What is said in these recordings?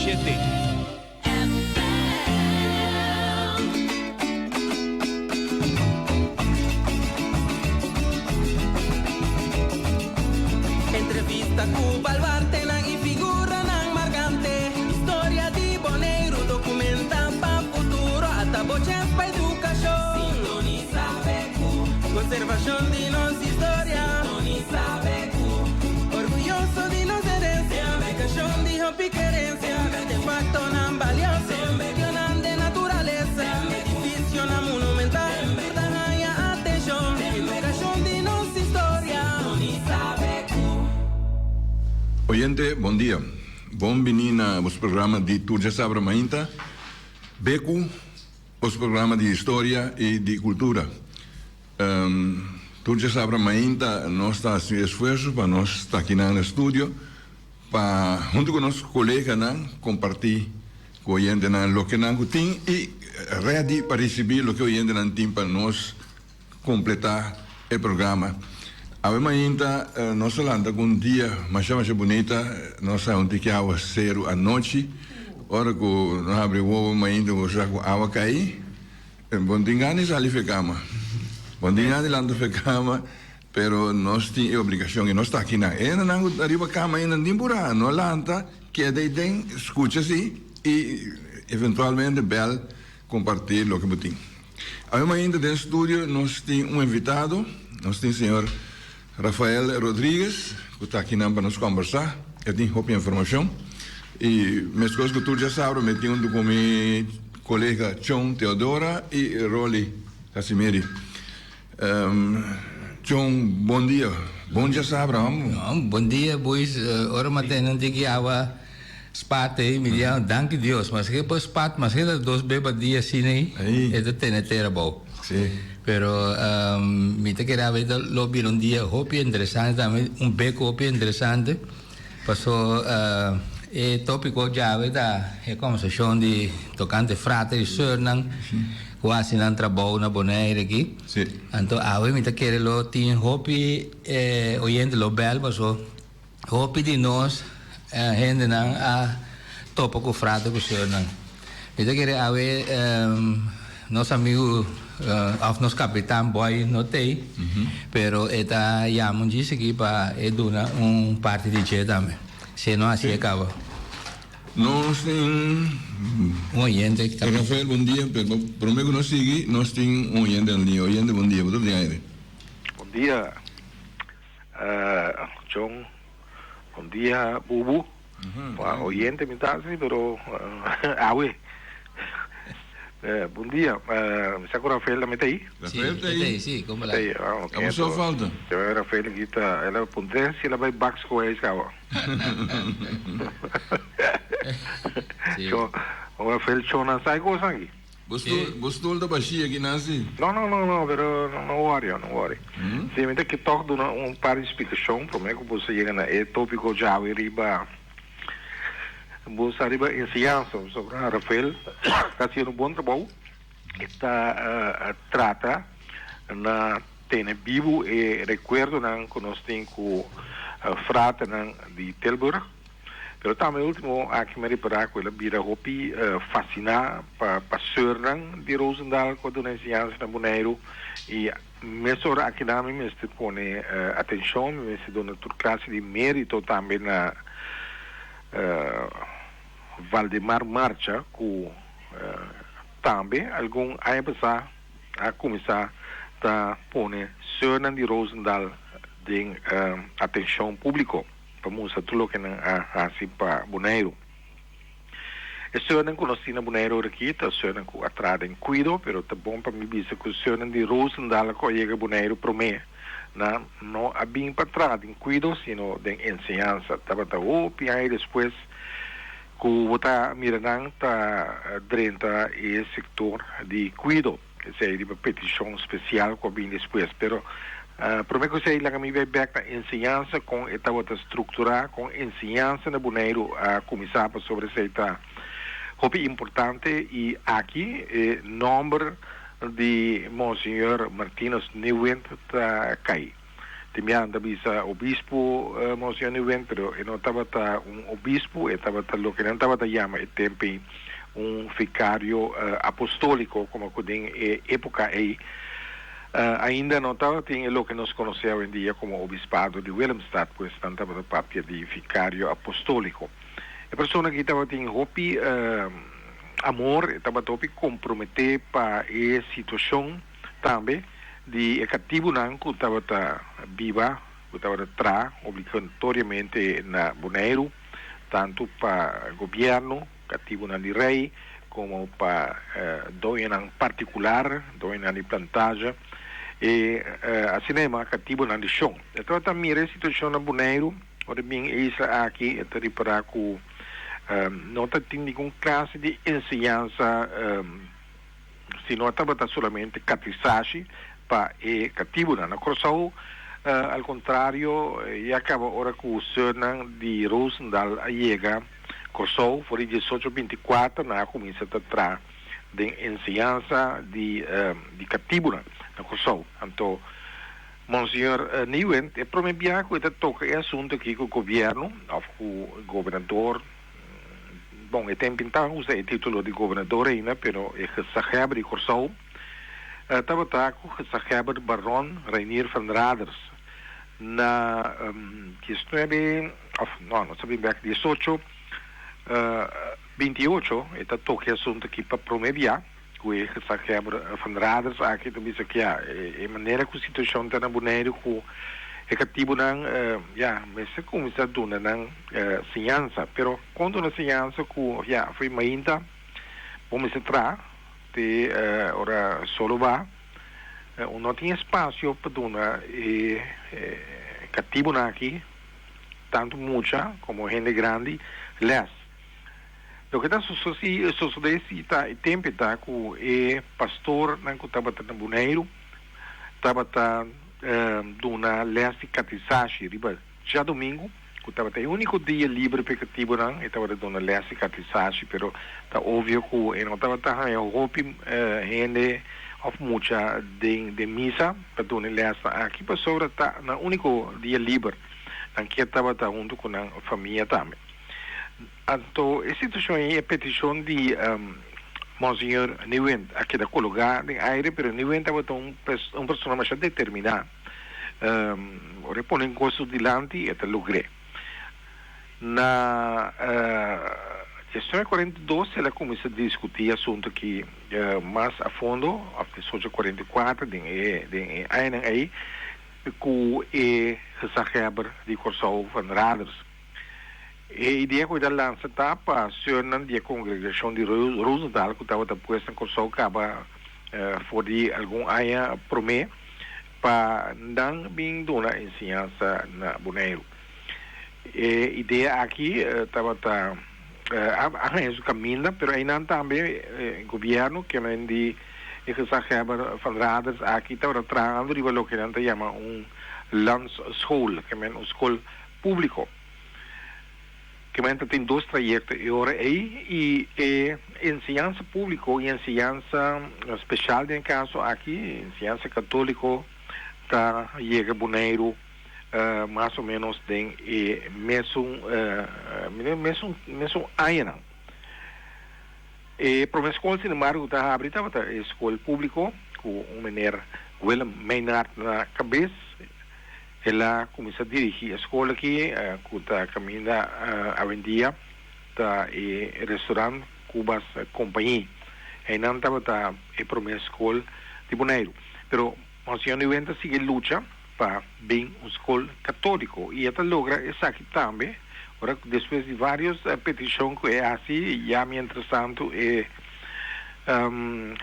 shete. Entrevista ku baluartenan i figuranan markante. Historia di Boneiru dokumentá pa futuro. Ata bo chèns pa edukashon. Sintonisá BQ. Konservashon di nos historia. Sintonisá BQ. Orguyoso di nos herensia. Edukashon di hopi kerensia. Artefaktonan balioso. Medionan den naturalesa. Edifisionan monumental. Tur ta haña atenshon. Edukashon di nos historia. Sintonisá BQ. Oyente, bon dia. Bon bini na bos programa di Tur Djasabra Mainta, BQ, bos programa di historia y di cultura. Tur Djasabra Mainta nos ta haci esfuerzo pa nos ta akinan na studio pa hunto cu nos coleganan comparti cu oyentenan loke nan cu tin y ready pa ricibi loke oyentenan tin pa nos Completá e programa. Awe mainta nos a lanta cu un dia masha masha bunita, nos a un tiki awa seru anochi, ora cu nos habri wowo mainta bo sa cu awa cay, bo no tin gana di sali fe cama, bo no tin gana di lanta fe cama, pero nos tin e obligacion y nos ta aki nan. E hendenan cu ta riba cama ainda no tin pura, no lanta, keda ey den, scucha si y eventualmente bel comparti loke bo tin. Awe mainta den studio nos tin un invitado, nos tin señor Rafael Rodriguez cu ta akinan pa nos combersa, e tin hopi informacion y mescos cu tur dja sabra mi tin hunto cu mi colega Chon Teodora y Rolly Casimiri. Chon bon dia, bon dja sabra hombre. Bon dia boys, ora mi a tende un tiki awa spat ei mi di ah danki Dios, maske por spat maske ta dos be pa dia asina ei e ta tene tera abou. Pero mi ta kere awe ta lo bira un dia hopi interesante tambe un bek hopi interesante paso e topico djawe ta e conversacion di tocante frater y soeurnan cu haci nan trabou na Bonaire aki. Anto awe mi ta kere lo tin hopi oyente lo bel paso Hopi di nos hendenan a topa ku frater ku seurnan. Mi ta kere awe nos amigu òf nos kapitan Boy no t'ei, pero e ta yama un djis aki pa e duna un parti di dje tambe. Si e no hasi e kaba. Nos tin un oyente ki ta. Rafael, bon dia. Pero prome ku nos sigui, nos tin un oyente na liña. Oyente, bon dia. Bo ta den aire. Bon dia. John, bon dia Bubu. Pa oyente mi ta si, pero awe. Bon dia. Mi sa ku Rafael tambe ta ei. Rafael ta ei. Si, como la. Ta ei. Ah, ok. Abo so falta. Rafael aki ta, el a puntra si el a bai bak school ei caba. Si. Rafael chona sa e cosa aki. Bo stoel ta bashí aki nan si? No, no, no, no, pero no worry, no worry. Si, mi ta ke tòg duna un par di splikashon promé ku boso yega na e tópiko djawe riba boso riba enseñansa. Pasobra Rafael ta hasiendo un bon trabou, e ta trata na tene bibu e rekuerdonan ku nos tin ku fraternan di Tilburg. Pero tambe ultimo aki mi a ripará ku el a bira hopi fasiná pa pa seurnan di Roosendaal ku a duna enseñansa na Boneiru i mesora akinan mi mester pone atenshon, mi mester duna tur klase di mérito tambe na Valdemar Marcha ku tambe algun aña pasá a kuminsá ta pone seurnan di Roosendaal den atenshon públiko. pa mustra tur loke nan a hasi pa Boneiru. E seurnan ku nos tin na Boneiru ora aki ta seurnan ku a traha den kuido, pero ta bon pa mi bisa ku seurnan di Roosendaal ku a yega Boneiru promé nan no a bin pa traha den kuido sino den enseñansa. Tabata hopi aña despues ku bo ta mira nan ta drenta e sektor di kuido. Esei riba petishon spesial ku a bin despues. Pero promé ku esei laga mi bai bèk na enseñansa kon e tabata strukturá, kon enseñansa na Boneiru a kuminsá pasobra esei ta hopi importante i aki e nòmber di Monseñor Martinus Nieuwind ta kai. Tin biaha nan ta bisa obispo Monseñor Nieuwindt, pero e no tabata un obispo, e tabata loke nan tabata yama e tempo ei un vicario apostolico, como cu den e epoca ei ainda no tabatin e loke nos conoce awendia como obispado di Willemstad, pues nan tabata papia di vicario apostolico. E persona aki tabatin hopi amor, e tabata hopi compromete pa e situacion tambe di e catibunan cu tabata biba, cu tabata traha obligatoriamente na Boneiru, tanto pa gobierno, catibunan di rey, como pa doñonan particular, doñonan di plantage, e asina yama catibunan di shon. E tabata mira e situacion na Boneiru. Ora bin e isla aki e ta ripará ku no ta tin ningun klase di enseñansa sino tabata solamente katisashi pa e katibunan. Na Kòrsou al kontrario ya kaba ora ku sùrnan di Roosendaal a yega Kòrsou for di diesocho binti kuater nan a kuminsá ta traha den enseñansa di katibunan na Kòrsou. Anto Monseñor Nieuwindt, e prome biaha ku e ta toka e asuntu aki ku gobièrnu òf ku gobernador, bon e tempu ta usa e título di gobernador ainda, pero e gezaghebber di Kòrsou tabata ku gezaghebber Baron Reinier van Raders na diesnuebe òf no, nos ta bin bèk diesocho binti ocho e ta toka e asuntu aki pa prome biaha. Ku e gezaghebber Van Raders aki ta bisa ku ya, e manera ku situashon ta na Boneiru ku e katibunan ya mester kuminsá duna nan siñansa. Pero kon duna siñansa ku ya fo'i mainta bo mester traha te ora solo ba, un no tin espasio pa duna e katibunan aki, tantu mucha komo hende grandi, lès. Loke ta sosodé si ta e tempu ta ku e pastornan ku tabata na Boneiru tabata duna lès di katisashi riba djadumingu, ku tabata e úniko dia liber pa e katibunan, e tabata duna lès di katisashi, pero ta obvio ku e no tabata haña hopi hende òf mucha den misa pa duna e lèsnan aki pasobra ta nan úniko dia liber, nan kier tabata huntu ku nan famia tambe. Anto e situashon ei, e petishon di Monseñor Nieuwindt a keda kologá den aire, pero Nieuwindt tabata un un persona masha determiná. Ora e pone un kos su dilanti, e ta logr'é. Na 1942 el a kuminsá diskutí e asuntu aki mas a fondo, òf 1844, den e den e añanan ei, ku e gezaghebber di Kòrsou, Van Raders. E idea ku e ta lansa ta pa seurnan di e kongregashon di Roosendaal ku tabata pues na Kòrsou kaba for di algun aña promé pa nan bin duna enseñansa na Boneiru. E idea aki tabata a haña su kaminda pero einan tambe gobièrnu kemen di e gezaghebber Van Raders aki tabata trahando riba loke nan ta yama un landsschool, kemen un skol públiko. Kemen ta tin dos trayekto e ora ei i e enseñansa públiko i enseñansa speshal den e kaso aki, enseñansa katóliko ta yega Boneiru mas o ménos den e mesun mesun mesun añanan. E promé skol sinembargo ku ta habri tabata e skol públiko ku un meneer Willem Meinhard na kabes. El a kuminsá dirigí e skol aki ku ta kaminda awendia ta e restaurant Cubas Compagnie. Einan tabata e promé skol di Boneiru. Pero Monseñor Niuen ta sigui lucha pa bin un skol katóliko i e ta logra esaki tambe ora ku despues di vários petishon ku e hasi ya mientrastantu e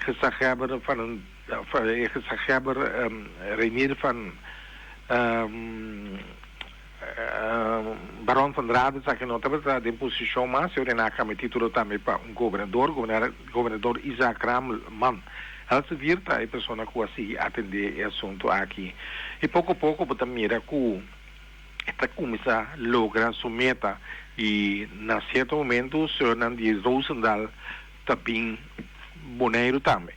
gezaghebber van E gezaghebber Reinier van Baron van Raders aki no tabata den posishon mas, e ora nan a kambia titulo tambe pa un gobernador, gobernador Isaac Ramelman. Elsevier ta e persona ku a sigui atendé e asuntu aki i poko poko bo ta mira ku e ta kuminsá logra su meta i na sierto momentu señornan di Roosendaal ta bin Boneiru tambe.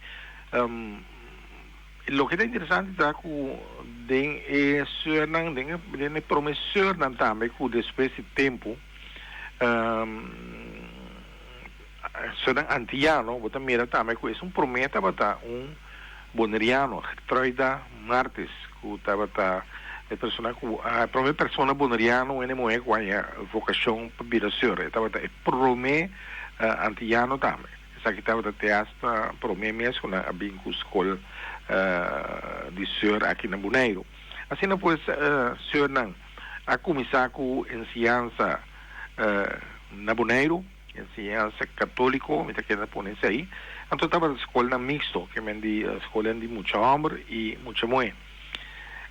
Loke ta interesante ta ku den e seurnan, den e den e prome seurnan tambe ku despues di tempu seurnan antiyano bo ta mira tambe ku esun prome tabata un boneriano, Gertruida Martis, ku tabata e persona ku a prome persona boneriano hende muhe ku haña vokashon pa bira seur. E tabata e prome antiyano tambe. Esaki tabata te hasta prome mes ku nan a bin ku skol di seur aki na Boneiru. Asina pues seurnan a kuminsá ku enseñansa na Boneiru, enseñansa katóliko, mi ta keda pone esei. Anto tabata skolnan miksto, ke men di skolnan di mucha hòmber i mucha muhé.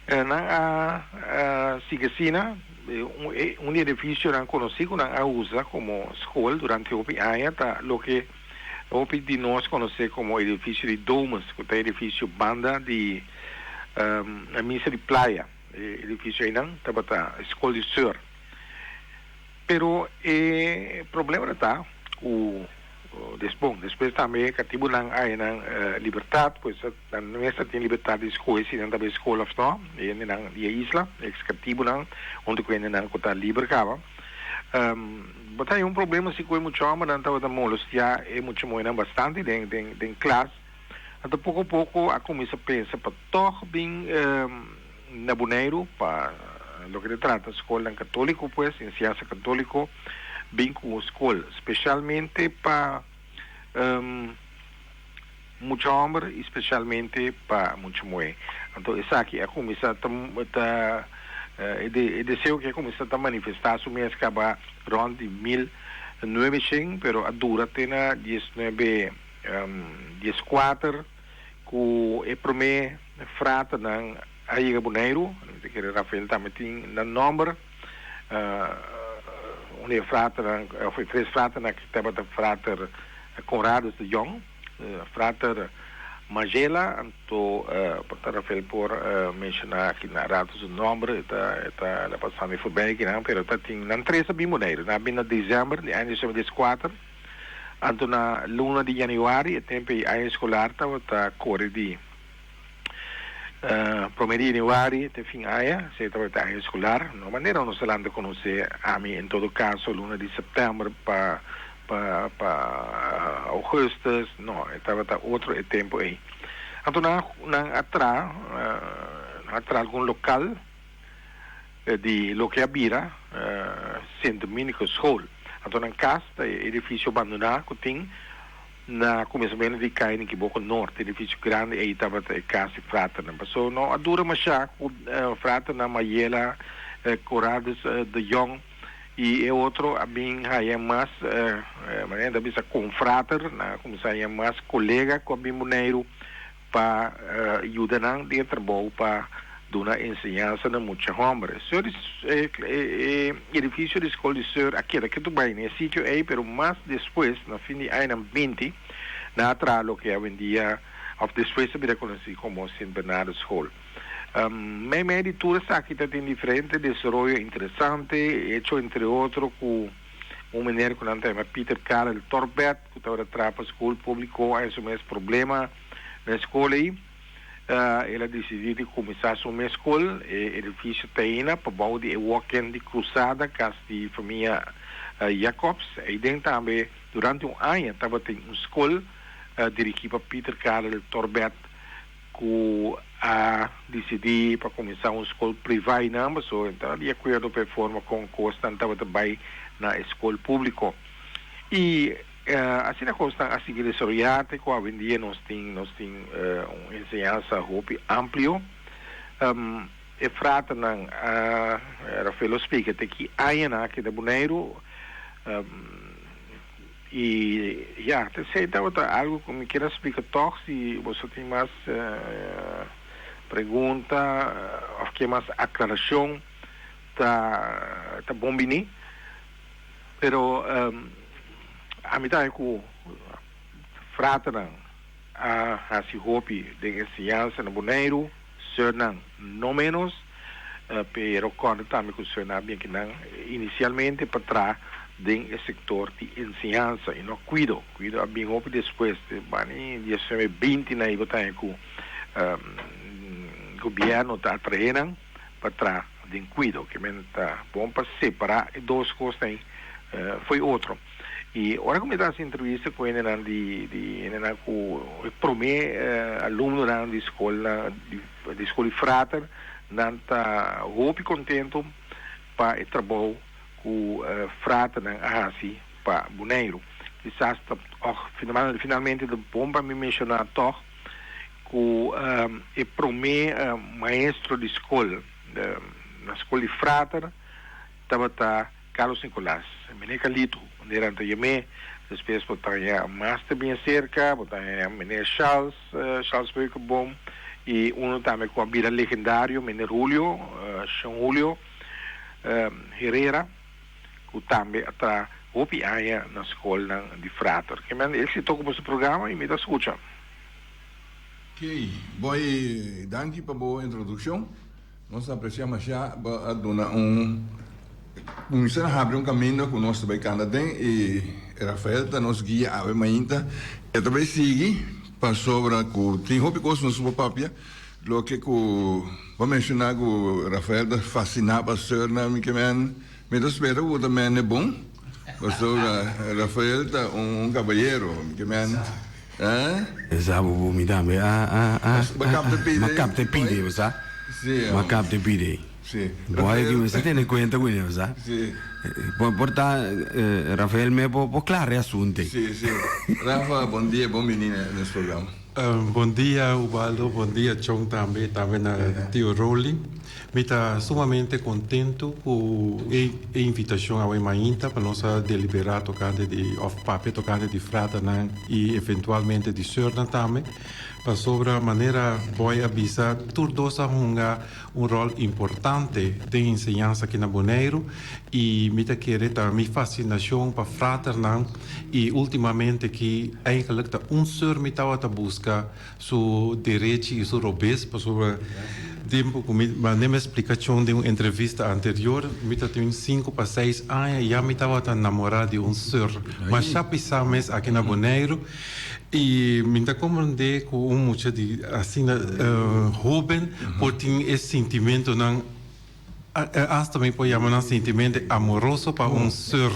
Nan a sigui asina, un di e edificionan conoci cu nan a usa como school durante hopi aña ta loke hopi di nos conoce como edificio di Domus, cu ta edificio banda di misa di Playa. E edificio eynan tabata school di Sur. Pero e problema ta cu bon, despues tambe catibunan a haña nan libertad, pues nan mes ta tin libertad di scoge si nan ta bay scol of no, e hendenan di e isla, e ex catibunan, hunto cu hendenan cu ta liber caba. Bo ta haña un problema si cu e mucha hombernan tabata molestia e mucha muhernan bastante den den den klas. Anto poco poco a cuminsa pensa pa tog bin na Boneiru pa loke ta trata scolnan catolico pues, enseñansa catolico, bin cu un scol specialmente pa mucha homber y specialmente pa mucha muhe. Anto esaki a cuminsa ta ta e deseo aki a cuminsa ta manifesta su mes caba rond di 1900 pero a dura te na 19 14 cu e prome fraternan a yega Boneiru, mi ta kere Rafael tambe tin nan nomber, un di e fraternan of e tres fraternan aki tabata frater Conradus de Jong, frater Magela, anto por ta Rafael por menciona aki na rato su nomber, e ta e ta el a pasa mi forbij akinan, pero ta tin nan tres a bin Boneiru, nan a bin na december di aña 1914. Anto na luna di januari e tempo ei aña eskolar tabata kore di prome di januari te fin aña, esei tabata aña eskolar. No manera nos ta lanta konosé ami en todo kaso luna di sèptèmber pa pa pa ougùstus, no e tabata otro e tempo ei. Anto nan nan a traha nan a traha algun lokal. Di loke a bira Sint Dominicus School. Anto nan kas ta e edifisio bandoná ku tin na kuminsamentu di Kaya Nikiboko Nort. E edifisio grandi ei tabata e kas di fraternan. Paso no a dura mashá ku fraternan Mayela, Coradus de Jong i e otro a bin haya mas, manera nan ta bisa konfrater, nan a kuminsá haya mas kolega ku a bin Boneiru pa yuda nan den e trabou pa duna enseñansa na mucha homber. Seur di e edifisio di skol di Seur a keda ketu bai na e sitio ei, pero mas despues, na fin di añanan binti, nan a traha loke awendia of despues a bira konosí komo Sint Bernardus School. Meimei di tur esaki ta tin diferente desaroyo interesante, hecho entre otro ku un meneer ku nan ta yama Peter Karel Torbert ku tabata traha pa skol públiko a su mes problema na skol ei. El a disidí di kuminsá su mes skol. E edifisio ta eina pabou di e wòken di Krusada, kas di famia Jacobs. Eiden tambe durante un aña tabatin un skol dirigí pa Peter Karel Torbert ku a disidí pa kuminsá un skol privá einan pasobra e ta di akuerdo pa e forma kon kosnan tabata bai na e skol públiko. I asina kosnan a sigui desaroyá te ku awendia nos tin nos tin un enseñansa hopi amplio. E fraternan a Rafael lo splika te ki añanan a keda Boneiru i ya te esei tabata algu ku mi kier a splika tòg si boso tin mas pregunta òf ke mas aklarashon ta ta bon bini. Pero ami ta haña ku fraternan a hasi hopi den enseñansa na Boneiru, sùrnan no ménos, pero kòrda tambe ku sùrnan a bin akinan inisialmente pa traha den e sektor di enseñansa i no kuido. Kuido a bin hopi despues, bani 19 binti nan ei bo ta haña ku. Gobièrnu ta atraé nan pa traha den kuido. Ke men ta bon pa separá e dos kosnan ei fo'i otro. I ora ku mi ta hasi entrevista ku hendenan di di hendenan ku e promé alumnonan di skolnan di skol di frater, nan ta hopi kontentu pa e trabou ku fraternan a hasi pa Boneiru. Kisas ta òg finalmente ta bon pa mi menshoná tòg ku e promé maestro di skol na skol di frater tabata Carlos Nicolas, Meneer Carlito, manera nan ta yam'é. Despues bo ta haña mas ta bien serka, bo ta haña Meneer Charles, Charles Beukenboom, i unu tambe ku a bira legendario, Meneer Julio, Shon Julio Herrera, ku tambe a traha hopi aña na skolnan di frater. Ke men éksito ku boso programa i mi ta skucha. Key, Boy, danki pa bo introdukshon. Nos ta aprecia masha bo a duna un cuminsa na habri un caminda cu nos ta bay canda den y Rafael ta nos guia awe mainta. E ta bay sigui pasobra cu tin hopi cos nos por papia. Loke cu bo a menciona cu Rafael ta fascina pa Surnam mi ke men mi ta spera cu bo ta mende bon pasobra Rafael ta un cabayero mi ke men. Eh? Sa bo bo mi tambe a a a Bo kapta pide? Ma kapta pide bo sa. Si. Ma kapta pide. Si. Bo hay ki mester tene kuenta ku ne bo sa. Si. Por por ta Rafael me por por klara e asunto ei. Si si. Rafa bon dia bon bini na nos programa. Bon dia Ubaldo, bon dia Chon tambe, tambe na tio Rolly. Mi ta sumamente contento cu e invitacion awe mainta pa nos a delibera tocante di of papia tocante di fraternan y eventualmente di soeurnan tambe, pasobra manera Boy a bisa tur dos a hunga un rol importante den enseñansa aki na Boneiru y mi ta kere ta mi fascinacion pa fraternan y ultimamente ki eigenlijk ta un soeur mi tawata busca su derechi y su robes pasobra tempo cu mi mande mi explicacion den un entrevista anterior mi ta tin cinco pa seis aña y ya mi tabata namora di un seur masha pisa mes aki na Boneiru y mi ta comprende cu un mucha di asina hoben por tin e sintimentonan Hasta mi por yama nan sintimente amoroso pa un seur.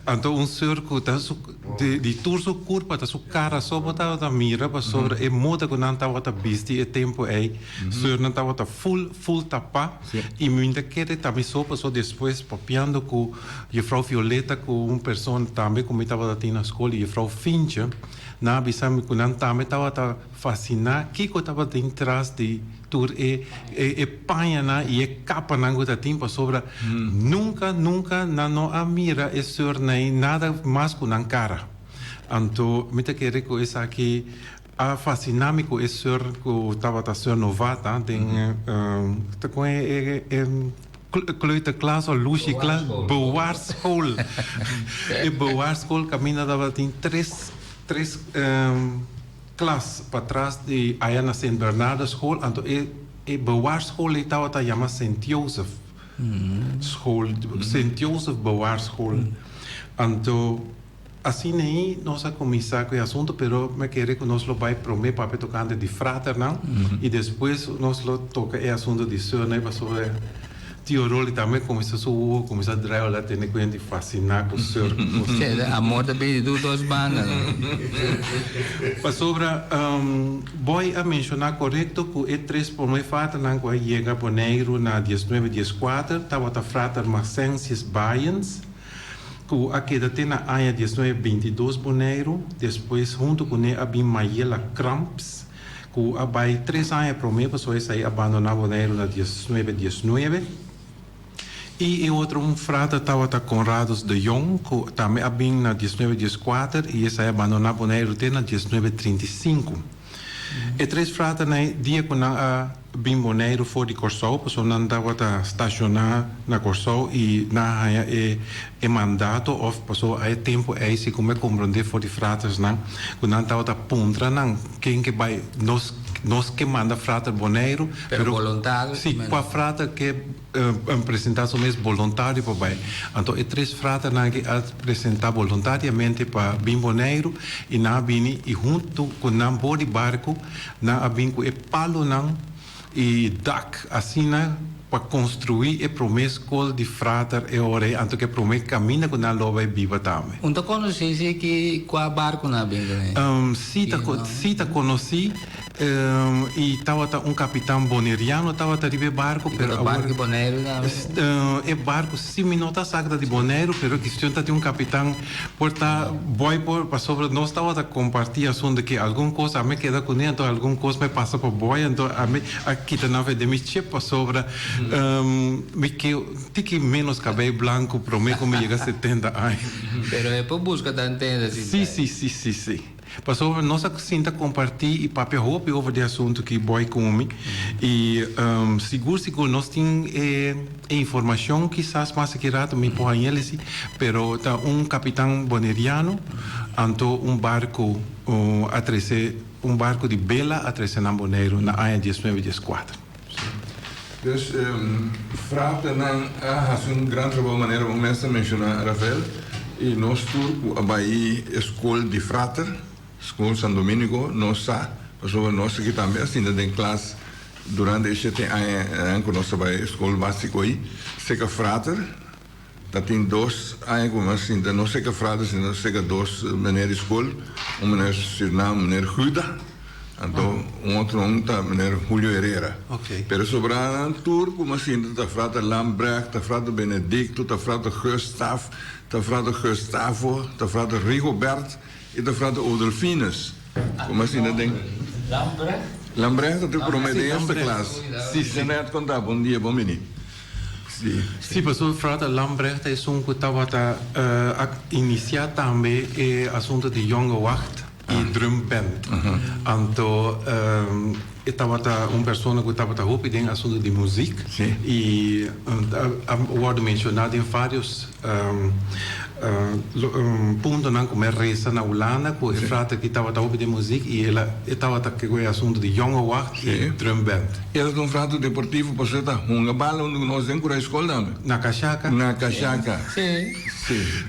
Anto un seur ku ta su di tur su kurpa ta su kara so bo tabata mira pasobra e moda ku nan tabata bisti e tempu ei, seurnan tabata ful ful tapá i mi ta kere ta mi so pasobra despues papiando ku jufrou Violeta ku un persona tambe ku mi tabata tin na skol i jufrou Fintje nan a bisa mi ku nan tambe tabata Fasiná kiko tabatin tras di tur e e pañanan i e kapanan ku ta tin pasobra nunka nunka nan no a mira e surnei nada mas ku nan kara. Anto mi ta kere ku esaki a fasiná mi ku e sùr ku tabata sùr novata den ta kon e e kleuterklas òf lushiklas bewaarschool e bewaarschool kaminda tabatin tres tres Klas patras di aya na Sint Bernardus School, anto e e bewaarschool ei tabata yama Sint Joseph School, Sint Joseph Bewaarschool. Anto asina ei nos a kuminsá ku e asuntu, pero mi a kere ku nos lo bai promé papia tokante di fraternan i despues nos lo toka e asuntu di sùrnan pasobra Tio Rolly tambe cuminsa su wowo cuminsa draai ora tende cu hende fascina cu surf. Sí, amor ta bini di tur dos banda no. Pasobra Boy a menciona corecto cu e tres prome fraternan cu a yega Boneiru na diesnuebe dieskuater tabata frater Maxensius Bayens cu a keda te na aña diesnuebe bintidos Boneiru, despues hunto cune a bin Mayela Kramps, ku a bai tres aña promé pasobra esei a bandoná Boneiru na diesnuebe diesnuebe. I e otro un frater tabata Conradus de Jong ku tambe a bin na diesnuebe dieskuater i esei a bandoná Boneiru te na diesnuebe trinta i sinku. E tres fraternan ei dia ku nan a bin Boneiru for di Kòrsou pasobra nan tabata stashoná na Kòrsou i nan a haña e e mandato òf pasobra a e tempu ei si ku mi a komprondé for di fratersnan ku nan tabata puntra nan ken ke bai nos. nos ke manda frater Boneiru, Pero boluntario si, kua frater ke presentá su mes boluntario pa bai. Anto e tres fraternan aki a presentá boluntariamente pa bin Boneiru i nan a bini i huntu ku nan bor di barku nan a bin ku e palonan i dak asina pa konstruí e promé skol di frater e ora ei, anto ku e promé kaminda ku nan lo bai biba tambe. Un ta konosí si ki kua barku nan a bin kuné? Si ta si ta konosí i tabata un kapitan boneriano tabata riba e barku pero awor. Barku di Boneiru tambe? E barku si mi no ta sa ku ta di Boneiru pero kistion ta di un kapitan por ta boy por pasobra nos tabata kompartí asuntu ke algun kos ami a keda kuné anto algun kos mi a pasa pa boy anto ami a kita nan for den mi chip pasobra mi ke tiki ménos kabei blanku promé ku mi yega setenta aña. Pero e por buska ta ntende si. Sí sí sí sí sí. Pasobra nos a sinta kompartí i papia hopi over di asuntu ki Boy ku mi i sigur sigur nos tin e informashon kisas mas aki rato mi por hañ'el esi pero ta un kapitan boneriano anto un barku a trese un barku di bela a trese nan Boneiru na aña diesnuebe dieskuater. Dus fraternan a hasi un gran trabou manera bo mes ta menshoná Rafael i nos tur ku a bai e skol di frater, skol San Dominico, nos sa pasobra nos aki tambe a sinta den klas durante e shete añanan ku nos ta bai e skol básiko ei seka frater ta tin dos aña ku nos a sinta no seka frater sino seka dos meneer di skol un meneer Surinam meneer Guda. Anto un otro un ta meneer Julio Herrera. Pero sobranan tur ku mi a sinti ta frater Lambrecht, ta frater Benedicto, ta frater Gustav, ta frater Gustavo, ta frater Rigobert i ta frater Odelfinus. Ku mi a sinti den. Lambrecht? Lambrecht ta tur promé den eerste klas. Si, Jeanette kon ta? Bon dia, bon bini. Si. Si, pasobra frater Lambrecht ta esun ku tabata a inisiá tambe e asuntu di Jonge Wacht. E drum band. Anto e tabata un persona ku tabata hopi den asuntu di muzik i a wòrdu menshoná den vários puntonan ku mi a resa na Hulanda ku e frater aki tabata hopi den muzik i el a e tabata ku e asuntu di Jonge Wacht i drum band. El ta un frater deportivo pasobra e ta hunga bala huntu ku nos den Kura Skol tambe. Na Kashaka. Na Kashaka. Sí.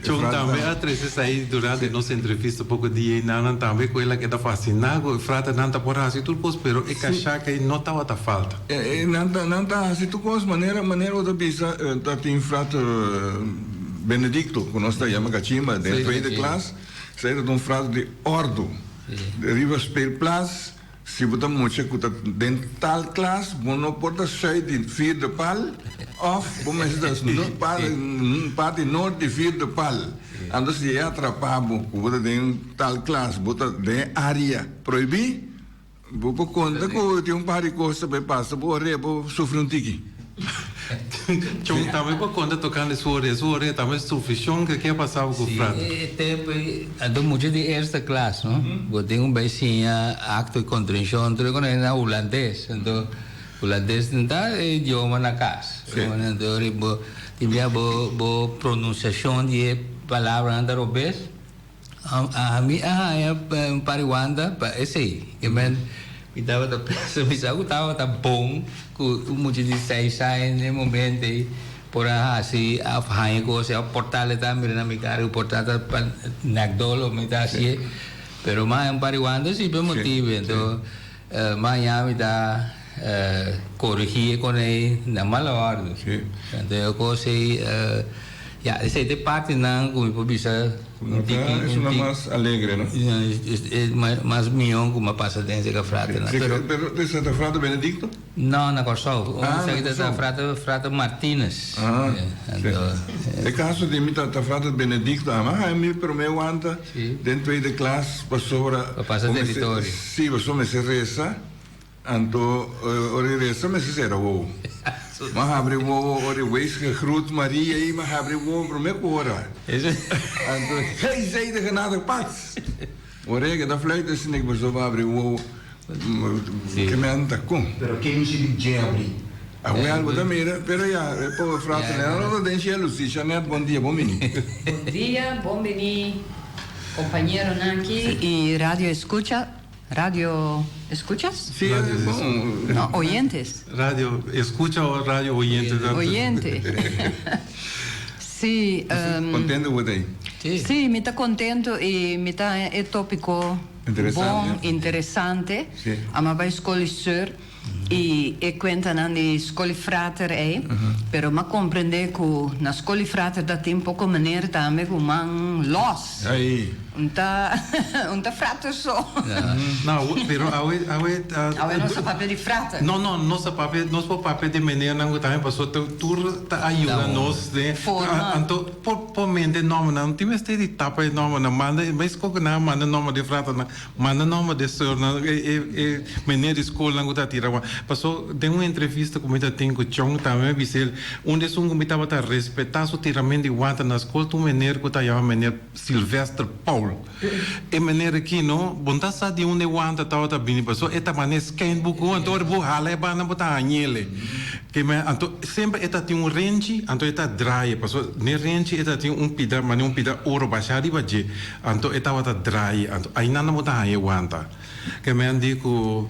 Chon tambe a trece esai durante nos entrevista poco dia ei nan tambe cu el a keda fascina cu e fraternan ta por haci tur cos pero e cachaca ei no tabata falta. Nan ta nan ta haci tur cos manera manera bo ta bisa ta tin frater Benedicto cu nos ta yama cachimba den tweede klas esai ta un frater di ordo riba speelplaats. Si bo ta mucha ku ta den tal klas, bo no por ta sùit di vierde pal òf bo mester ta parti nort di vierde pal. Anto si e atrapá bo ku bo ta den tal klas, bo ta den e área prohibí, bo por konta ku tin un par di kos ta bai pasa bo orea por sufri un tiki. Chon tambe por konta tokante su orea. Su orea tambe sufrishon ke ke a pasaba ku Fran. Si, e tempu ei anto mucha di eerste klas no. Bo tin ku bai siña akto di kontrenshon tur e kono na hulandes. Anto hulandes no ta e idioma na kas. Anto bo tin bia bo bo pronunsiashon di e palabranan ta robes. Ami a haña un par di wanda pa esei. Ke men mi tabata pensa, mi sa ku tabata bon ku un mucha di seis aña den e momento ei por a hasi òf haña kos òf por tal e ta mira na mi kara ku por tal ta pa nek dolo mi ta hasié. Pero mi a haña un par di wanda si pa e motibu. Anto mi a haña mi ta korigí e kon ei na mal òrdu. Anto e kos ei ya esei ta e partinan ku mi por bisa. No ta es una mas alegre, no? Mas mihó ku mi a pasa den seka fraternan. Pero, pero esei ta frater Benedicto? No, na Kòrsou. Ah, na Kòrsou. Ta frater, frater Martinus. Ah, si. E kaso di mi ta frater Benedicto. Ami a haña mi promé wanta den tweede klas pasobra. Pa pasa teritorio. Si, pasobra mester resa. Anto ora e resa mester sera wowo. M'a habri wowo ora e wees gegroet Maria ei m'a habri wowo prome ku ora. Anto hey zij de genade pats! Ora e keda fluit asina ku pasobra m'a habri wowo ke mi anta kon. Pero ke mishi di dje abri? Awel bo ta mira, pero ya e pober frater nan no ta den shelu si. Shanette bon dia, bon bini. Bon dia, bon bini compañeronan aki y radio escucha. Radio escuchas? Sí, bon. No, oyentes. Radio escucha o radio oyente. Oyente. Sí. Um, contento bo ta Sí. Sí, mi ta contento y mi ta e tópico Interesante. bon, interesante. Sí. Ami a bai skol di sùr y e cuentanan di skol di frater ey, pero m'a comprende cu na skol di frater ta tin poco meneer tambe cu man los. Ay. Un ta un ta frater so. No, pero awe awe ta. Awe nos a papia di frater. No, no, nos a papia, nos por papia di meneernan cu tambe pasobra ta tur ta ayuda nos den. Forma. Anto por por mente nombernan, no tin mester di tapa e nombernan, manda, mes cu nan a manda nomber di fraternan, Manda nomber di soornan e e e meneer di skolnan ku ta tira wak. Paso den un entrevista ku mi ta tin ku Chong tambe mi a bisa el, un di esun ku mi tabata respetá su tirament di wanta na skol ta un meneer ku ta yama meneer Sylvester Paul. E meneer aki no, bo no ta sa di unda e wanta tabata bini paso e ta manda e skèn bo ku anto ora bo hala e banda bo ta hañ'el. Ke me anto semper e ta tin un renchi anto e ta draai paso n'e renchi e ta tin un pida mane un pida oro basha riba dje. Anto e tabata draai, anto ainan no bo ta haña e wanta. Ke men di ku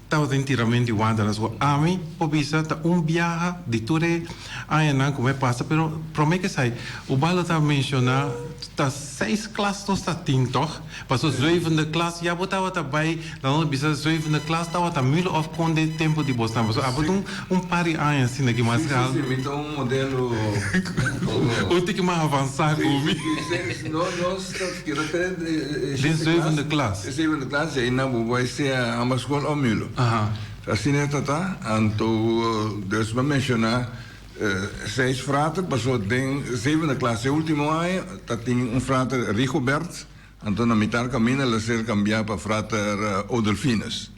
tabatin tirament di wanta na skol. Ami por bisa ta un biaha di tur e añanan ku mi a pasa, pero promé ke esei Ubaldo ta menshoná ta seis klas nos ta tin tòg? Pasobra zevende klas ya bo tabata bai, laga nos bisa zevende klas tabata mil òf kon den tempu di bosnan. Pasobra abo ta un par di aña asina ki mas Sí, sí, sí, mi ta un modelo. Un tiki mas avansá ku mi. Sí, sí, no, nos ta keda te Den zevende klas. Den zevende klas, i einan bo bai sea ambas skol òf milo. Asina e ta ta. Anto, dus mi a menshoná seis frater, pasobra den zevende klas, e último aña, ta tin un frater Rigobert. Anto na mitar kaminda el a ser kambiá pa frater Odelfinus,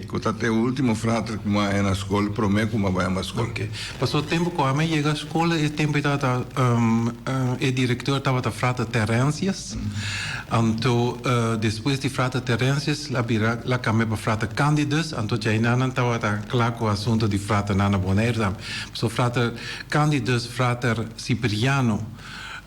ku ta te último frater ku mi a haña na skol promé ku mi a bai amba skol. Pasobra tempu ku ami a yega skol e tempu ei tabata e direktor tabata frater Terencius. Anto despues di frater Terencius a bira el a kambia pa frater Candidus. Anto djainan nan tabata kla ku asuntu di fraternan na Boneiru tambe. Pasobra frater Candidus, frater Cipriano.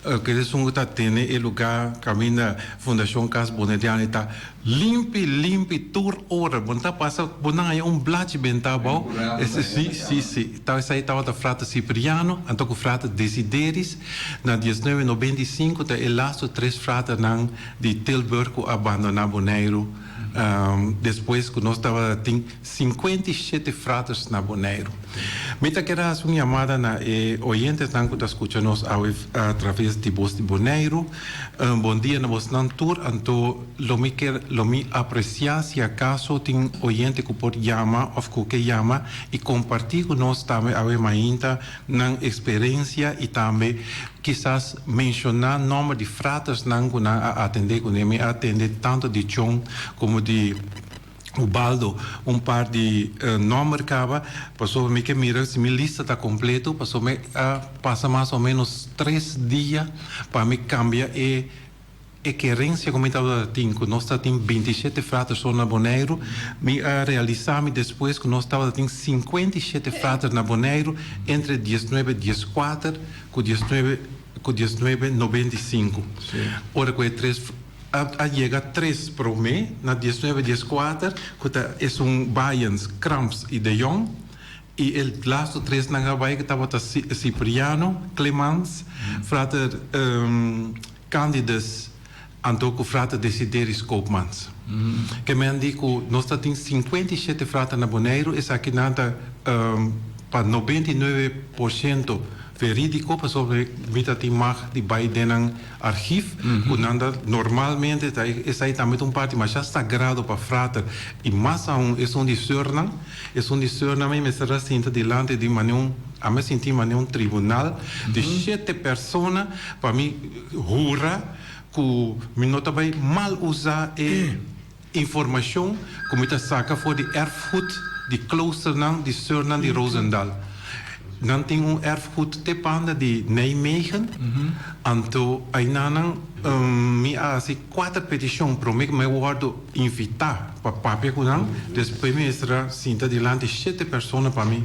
Ke esun ku ta tene e lugá kaminda Fundashon Kas Boneriano e ta limpi limpi tur ora. Bo no ta pasa bo no haña un blachi bentá abou. Si si si. Ta esei tabata Frater Cipriano anto ku Frater Desideris. Na diesnuebe nobenta i sinku ta e lastu tres fraternan di Tilburg ku a bandoná Boneiru despues ku nos tabata tin 57 fraters na Boneiru. Mi ta kere hasi un yamada na e oyentesnan ku ta skucha nos awe atraves di Bos di Boneiru. Bon dia na bosnan tur. Anto lo mi ker lo mi apresiá si akaso tin oyente ku por yama òf ku ke yama i kompartí ku nos tambe awe mainta nan eksperensia i tambe kisas menshoná nòmber di fratersnan ku nan a atendé kuné. Mi a atendé tantu di Chon komo di Ubaldo un par di nomber caba pasobra mi ke mira si mi lista ta completo pasobra mi a pasa mas o menos tres dia pa mi cambia e e kerencia cu mi tabata tin cu nos ta tin 27 frater so na Boneiru mi a realisa mi despues cu nos tabata tin 57 frater na Boneiru entre 19 dieskuater cu 19 cu 19 95 ora cu e tres A yega tres promé na diesnuebe dieskuater ku ta esun Bayens, Kramps i De Jong i e lastu tresnan a bai ku tabata Cipriano, Clemans, frater Candidus anto ku frater Desideris Koopmans. Ke men di ku nos ta tin 57 frater na Boneiru, esakinan ta pa 99% verídiko pasobra mi ta tin mag di bai den nan Archief ku nan ta normalmente ta esei tambe ta un parti masha sagrado pa frater i mas aun esun di seurnan. Esun di seurnan mi mester a sinta dilanti di mane un a mi sinti mane un tribunal di shete persona pa mi hura ku mi no ta bai mal usa e Informashon ku mi ta saka for di erfgoed di kloosternan di Seurnan di Roosendaal. Nan tin un erfgoed te banda di Nijmegen, anto aynanan mi a hasi kuater petishon prome ku mi a wòrdu invitá pa papia ku nan. Despues mi mester a sinta dilanti shete persona pa mi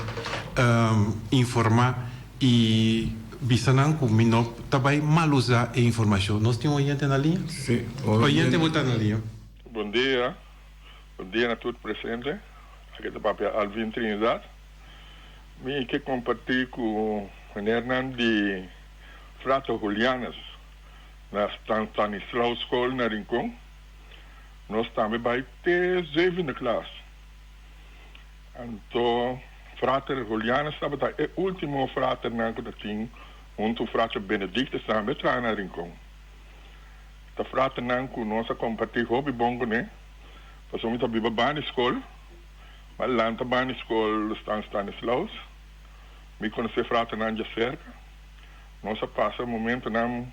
informá i bisa nan ku mi no ta bai mal usa e informashon. Nos tin un oyente na liña? Sí, oyente. Oyente bo ta na liña. Bon dia. Bon dia na tur presente. Aki ta papia Alvin Trinidad. Mi ke kompartí ku menernan di Frater Julianus na Stan Stanislaus School na Rincon. Nos tambe bai te zevende klas. Anto Frater Julianus tabata e último fraternan ku ta tin huntu Frater Benedictus tambe traha na Rincon. Ta fraternan ku nos a kompartí hopi bon kuné, pasobra mi ta biba banda di skol, mi a lanta banda di skol Stan Stanislaus. Mi konosé fraternan djaserka. Nos a pasa momentonan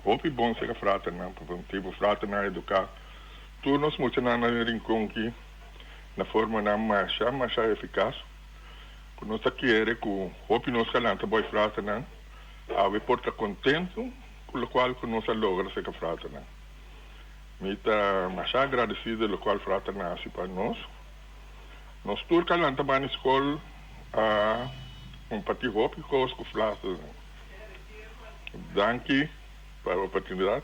hopi bon serka fraternan, pasobra motibu fraternan a eduká tur nos muchanan na Rincon aki na formanan masha masha efikas ku nos ta kere ku hopi nos ka lanta boi fraternan awe por ta kontentu Ku lokual ku nos a logra serka fraternan. Mi ta masha agradesido di lokual fraternan a hasi pa nos. Nos tur ka lanta bani skol a kompartí hopi kos ku fraternan. Danki pa e oportunidat.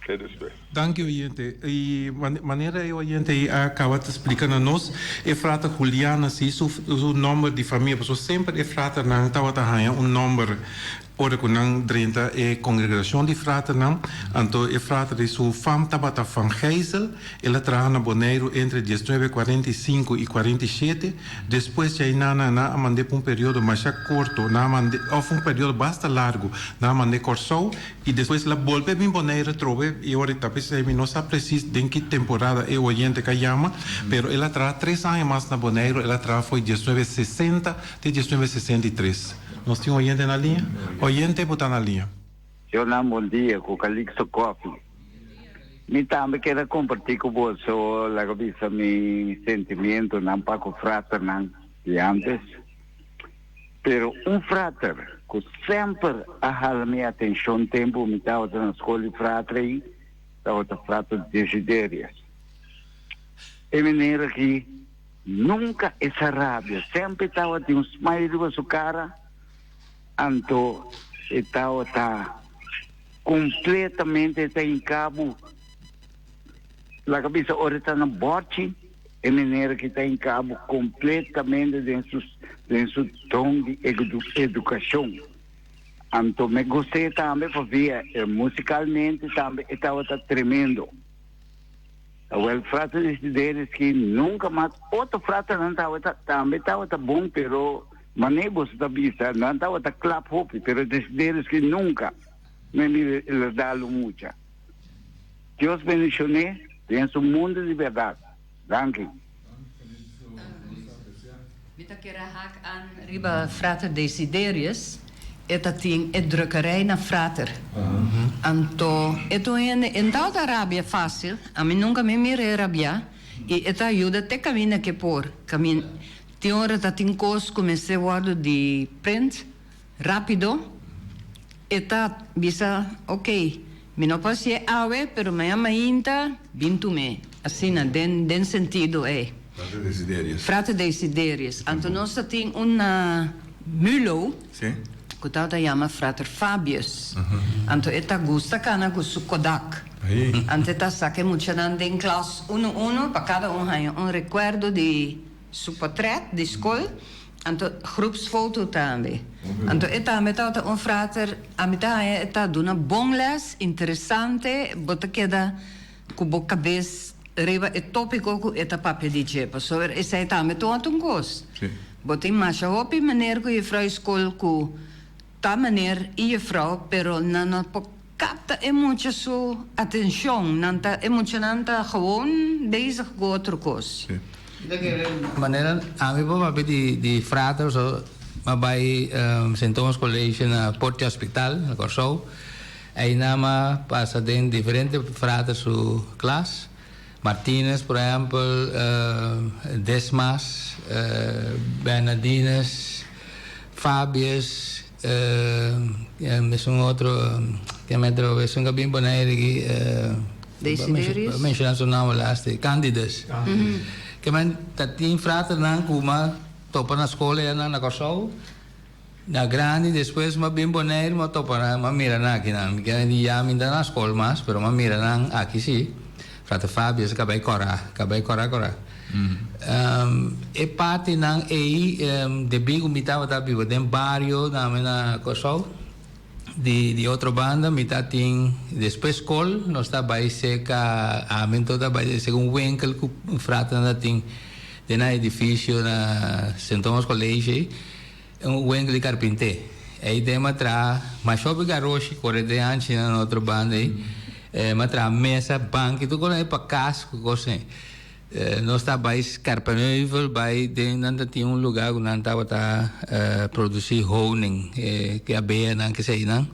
Te despues. Danki oyente. Y manera e oyente ei a caba ta splica na nos, e frater Juliana si su su nomber di famia, pasobra semper e fraternan tabata haña un nomber ora cu nan drenta e congregacion di fraternan. Anto e frater di su fam tabata Van Gijzel, el a traha na Boneiru entre diesnuebe cuarenta y sinku y cuarenta y shete. Despues djei nan nan a mand'é pa un periodo masha corto, nan a mand'é, of un periodo basta largo, nan a mand'é Corsou. I despues la bolbe bin Bonaire atrobe i ora ta p'esei mi no sa presis den ki temporada e oyente ka yama, pero el a traha tres aña mas na Boneiru, el a traha fo'i diesnuebe sesenta te diesnuebe sesenta i tres. Nos tin oyente na liña? Oyente bo ta na liña. Señornan bon dia cu Calixto Coffee. Mi tambe kier a comparti cu boso laga bisa mi sentimientonan pa cu fraternan di antes. Pero un frater cu semper a hala mi atencion tempo mi tabata na scol di frater ei tabata frater Desiderius. E meneer aki nunca e sa rabia, semper e tabatin un smile riba su cara, anto e tabata completamente ta hinca bo laga bisa ora e ta na borchi. E meneer aki ta hinca bo completamente den su den su don di educacion. Anto me gust'é tambe pabia e musicalmente tambe e tabata tremendo. Awel frater Desideris ki nunca mas otro fraternan tabata tambe tabata bon pero mane boso ta bisa nan tabata klap hopi pero Desideris ki nunca me mira el a dal un mucha. Dios bendicion'é den su mundo di berdad. Danki. Mi ta kere hak an riba Frater Desiderius, e ta tin e drukkerij na Frater. Anto e ta un hende, e no tabata rabia facil, ami nunca mi mir'é rabia, y e ta yuda te caminda ke por. Camin, tin ora ta tin cos cu mester wordo di print rapido, e ta bisa, ok, mi no por hacié awe, pero mañana mainta bin tum'é. Asina, den den sentido ei. Frater Desiderius. Frater Desiderius. Anto nos ta tin un na Mulo, cu tabata yama Frater Fabius. Anto e ta gusta cana cu su Kodak. Anto e ta saca e muchanan den klas uno uno pa cada un haña un recuerdo di Su potret di skol, anto groepsfoto tambe. Anto e tambe tabata un frater, ami ta haña e ta duna bon les, interesante, bo ta keda ku bo kabes riba e topiko ku e ta papia di dje, pasobra esei tambe ta un kos. Bo tin masha hopi meneer ku jufrou skol ku ta meneer i jufrou, pero nan no por kapta e mucha su atencion, nan ta, e muchanan ta gewoon bezig cu otro cos. Manera ami por papia di di frater so m'a bai Sint Thomas College na Portje Hospital na Kòrsou. Einan m'a pasa den diferente frater su klas. Martinez por ehèmpel, Desmas, Bernardinus, Fabius, esun otro ke mi a trobe esun ka bin Bonaire aki Desiderius. Menshoná su nòmber laatste, Candidus. Ke men ta tin fraternan ku m'a topa na skol enan na Kòrsou. Na grandi despues m'a bin Bonaire m'a topa nan m'a mira nan aki nan. Mi kende di ya mi ta na skol mas pero m'a mira nan aki si. Frater Fabius a kaba e kòrá, kaba e kòrá kòrá. E partinan ei, debí ku mi tabata biba den bario tambe na Kòrsou, di di otro banda mi ta tin despues skol nos ta bai serka ami anto ta bai serka un winkel ku fraternan ta tin den nan edifisio na Sint Thomas College ei. Un wenkel di karpinté. Ei den m'a traha masha hopi garoshi kore den hanchi na otro banda ei. M'a traha mesa, banki, tur kos ei pa kas ku kos ei. Nos ta bai Scherpenheuvel bai den nan ta tin un luga ku nan tabata produsi honing, ke abeanan keseinan.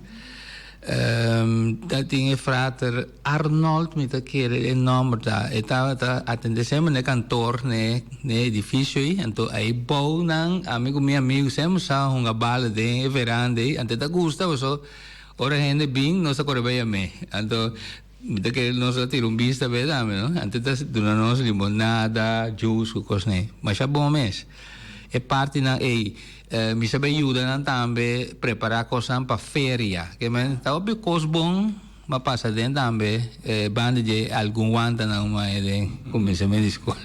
Ta tin e frater Arnold mi ta kere e nomber ta e tabata atende semper na e kantor na e edifisio ei anto ei bou nan ami ku mi amigu semper sa hunga bala den e veranda ei anto e ta gusta paso ora hende bin nos ta kore bai yam'é anto mi ta kere nos a tira un bista be tambe no anto e ta duna nos limonada juice ku kosnan ei masha bon mes e partinan ei. Mi sa bay yuda nan tambe prepara cosnan pa feria. Ke men ta hopi cos bon ma pasa den tambe banda dje algun wantanan ma e den cuminsament di scol.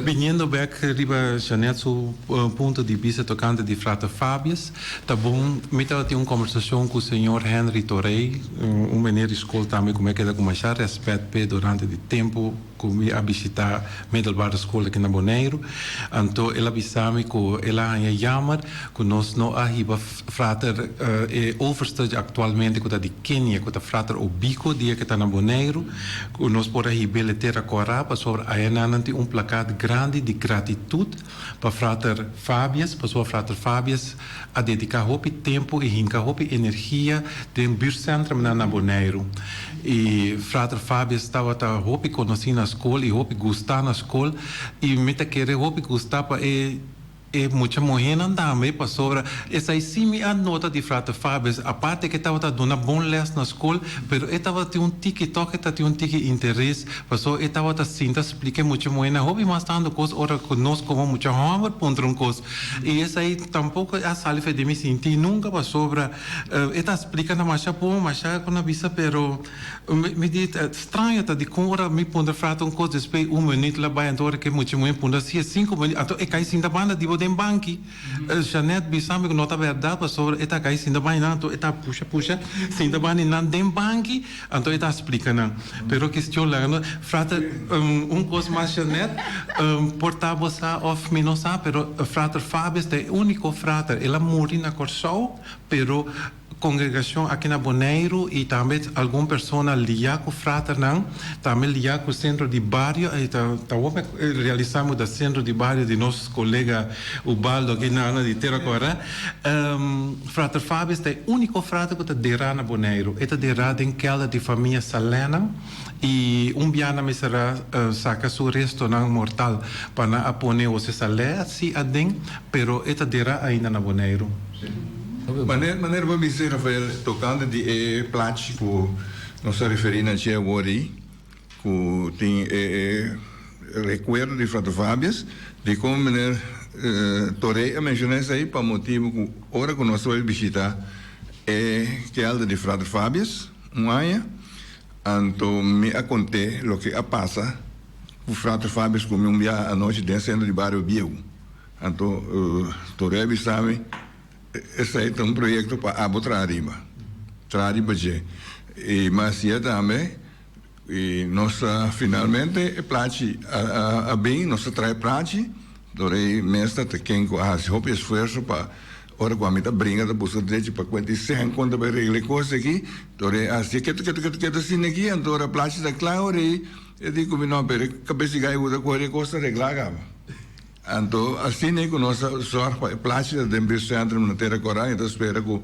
Biniendo bek riba Jeanette su punto di bista tocante di Frater Fabius, ta bon mi tabatin un conversacion cu señor Henry Torey, un meneer di scol tambe cu mi a keda cu masha respet p'e durante di tempo Ku mi a bishitá middelbare skol aki na Boneiru, anto el a bisa mi ku el a haña jammer ku nos no a hiba frater e overste aktualmente ku ta di Kenia, ku ta frater Obiko dia ku ta na Boneiru, ku nos por a hib'el e tera kòrá pasobra ayanan nan tin un plakat grandi di gratitut pa frater Fabius, pasobra frater Fabius a dediká hopi tempu i hinka hopi energia den buurtcentrumnan na Boneiru. I frater Fabius tabata hopi konosí na skol i hopi gustá na skol i mi ta kere hopi gustá pa e e mucha muhénan tambe pasobra esei sí mi a nota di frater Fabius aparte ke tabata duna bon lès na skol pero e tabatin un tiki tòg e tatin un tiki interes pasobra e tabata sinta splika e mucha muhénan hopi mas tantu kos ora ku nos komo mucha hòmber puntra un kos. I esei tampoko a sali for di mi sinti nunka pasobra e ta splika na masha bon, masha kon a bisa pero mi di straño ta dikon ora mi puntra frata un kos despues un minüt la bai anto ora ke mucha muhé puntra si e sinku minüt anto e kai sinta banda di bo den banki. Jeanette bisa mi ku no ta bèrdat pasobra e ta kai sinta banda nan anto e ta pusha pusha sinta banda di nan den banki Anto e ta splica nan. Pero kestion laga no frater un cos mas Jeanette por ta bo sa of mi no sa pero frater Fabius ta e unico frater el a muri na Corsou pero congregacion aki na Boneiru y tambe algun persona lia cu fraternan tambe lia cu centro di bario y ta ta wou realisa mi ta centro di bario di nos colega Ubaldo aki na di Tera Cora. Frater Fabius ta e úniko frater ku ta derá na Boneiru. E ta derá den kèlder di famia Salena i un bia nan mester a saka su restonan mortal pa nan a pone Jose Salè si aden, pero e ta derá ainda na Boneiru. Manera manera bo bisa Rafael tokante di e plachi ku nos a referí na dje awor ei ku tin e rekuerdo di Frater Fabius dikon meneer Torrey a menshoná esei pa motibu ku ora ku nos tabata bishita e kelder di Frater Fabius un aña anto mi a kont'é loke a pasa ku Frater Fabius ku mi un biaha anochi den sentro di bario bieu anto Torrey a bisa mi Esei ta un proyekto pa abo traha riba, traha riba dje. I mas siña tambe, i nos ta finalmente e plachi a bin, nos ta traha e plachi, dor ei mes ta ta ken ku a hasi hopi esfuerso pa ora ku ami ta bringa ta buska drechi pa kuenta i sèn kon ta bai regla e kos aki, dor ei a hasi ketu ketu ketu ketu asina aki, anto ora e plachi ta kla ora ei e di ku mi no, pero e kabes di gai ku ta kore e kos ta regla kaba. Anto asina ei ku nos a sòrg pa e plachi ta den buurtcentrum na Tera Kòrá, mi ta spera ku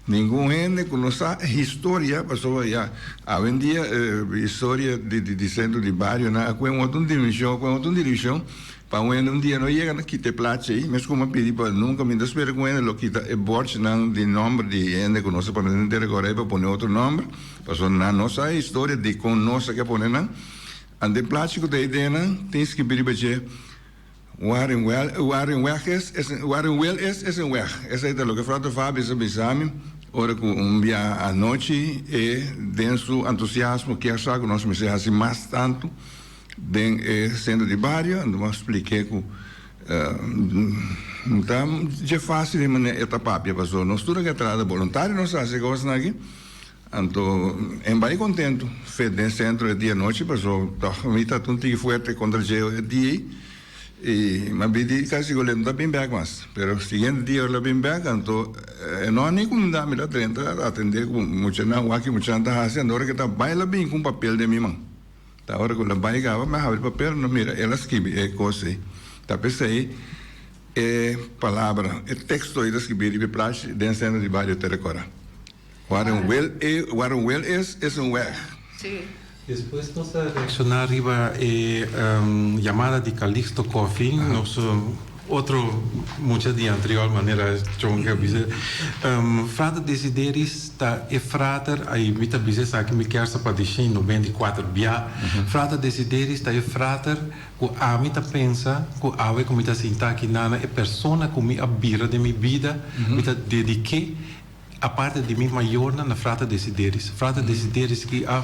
ningun hende ku no sa historia, pasobra ya awendia historia di sentro di barionan a kue un otro dimenshon, a kue un otro direkshon, pa un hende un dia no yega na kita e plachi ei, mes ku mi a pidi pa nunka mi ta spera ku un hende lo kita e bòrchinan di nòmber di hende ku nos a pone den Tera Kòrá ei pa pone otro nòmber, pasobra nan no sa e historia dikon nos a ke pone nan. Anto e plachi ku ta ei den nan tin skibí riba dje. Waar een wel, waar een weg is, is een, waar een wil is, is een weg. Esei ta loke Frater Fabius a bisa mi ora ku un bia anochi e den su entusiasmo kier sa ku nos mester hasi mas tantu. Den e sentro di bario, anto m'a splik'é ku no ta dje fásil e manera e ta papia, pasobra nos tur a ke trata boluntario nos hasi e kosnan aki, anto en bai kontentu fet den sentro e dia anochi, pasobra tòg mi ta un tiki fuerte kontra dje e dia ei, i m'a bidi kasi ku no ta bin bèk mas, pero siguiente dia ora el a bin bèk anto e no a ni kumindá mi, el a drenta atendé ku muchanan, wak ki muchanan ta hasi, anto ora ke ta bai el a bin ku un papel den mi man. Ta ora ku el a bai kaba, mi a habri papel, no mira, el a skibi e kos ei. Ta p'esei e palabra, e teksto ei ta skibí riba e plachi den sentro di bario ta rekordá. Waar een wil e, waar een wil is, is een weg. Sí. Despues nos a reakshoná riba e yamada di Calixto Coffie, nos Otro mucha di anterior manera Chon ke a bisa, Frater Desideris ta e frater, ai mi ta bisa esaki mi kier sa pa di shen 94 bia, Frater Desideris ta e frater ku ami ta pensa ku awe ku mi ta sinta aki nana e persona ku mi a bira den mi bida, mi ta dedike Aparte di mi mayornan na Frater Desideris. Frater Desideris ki a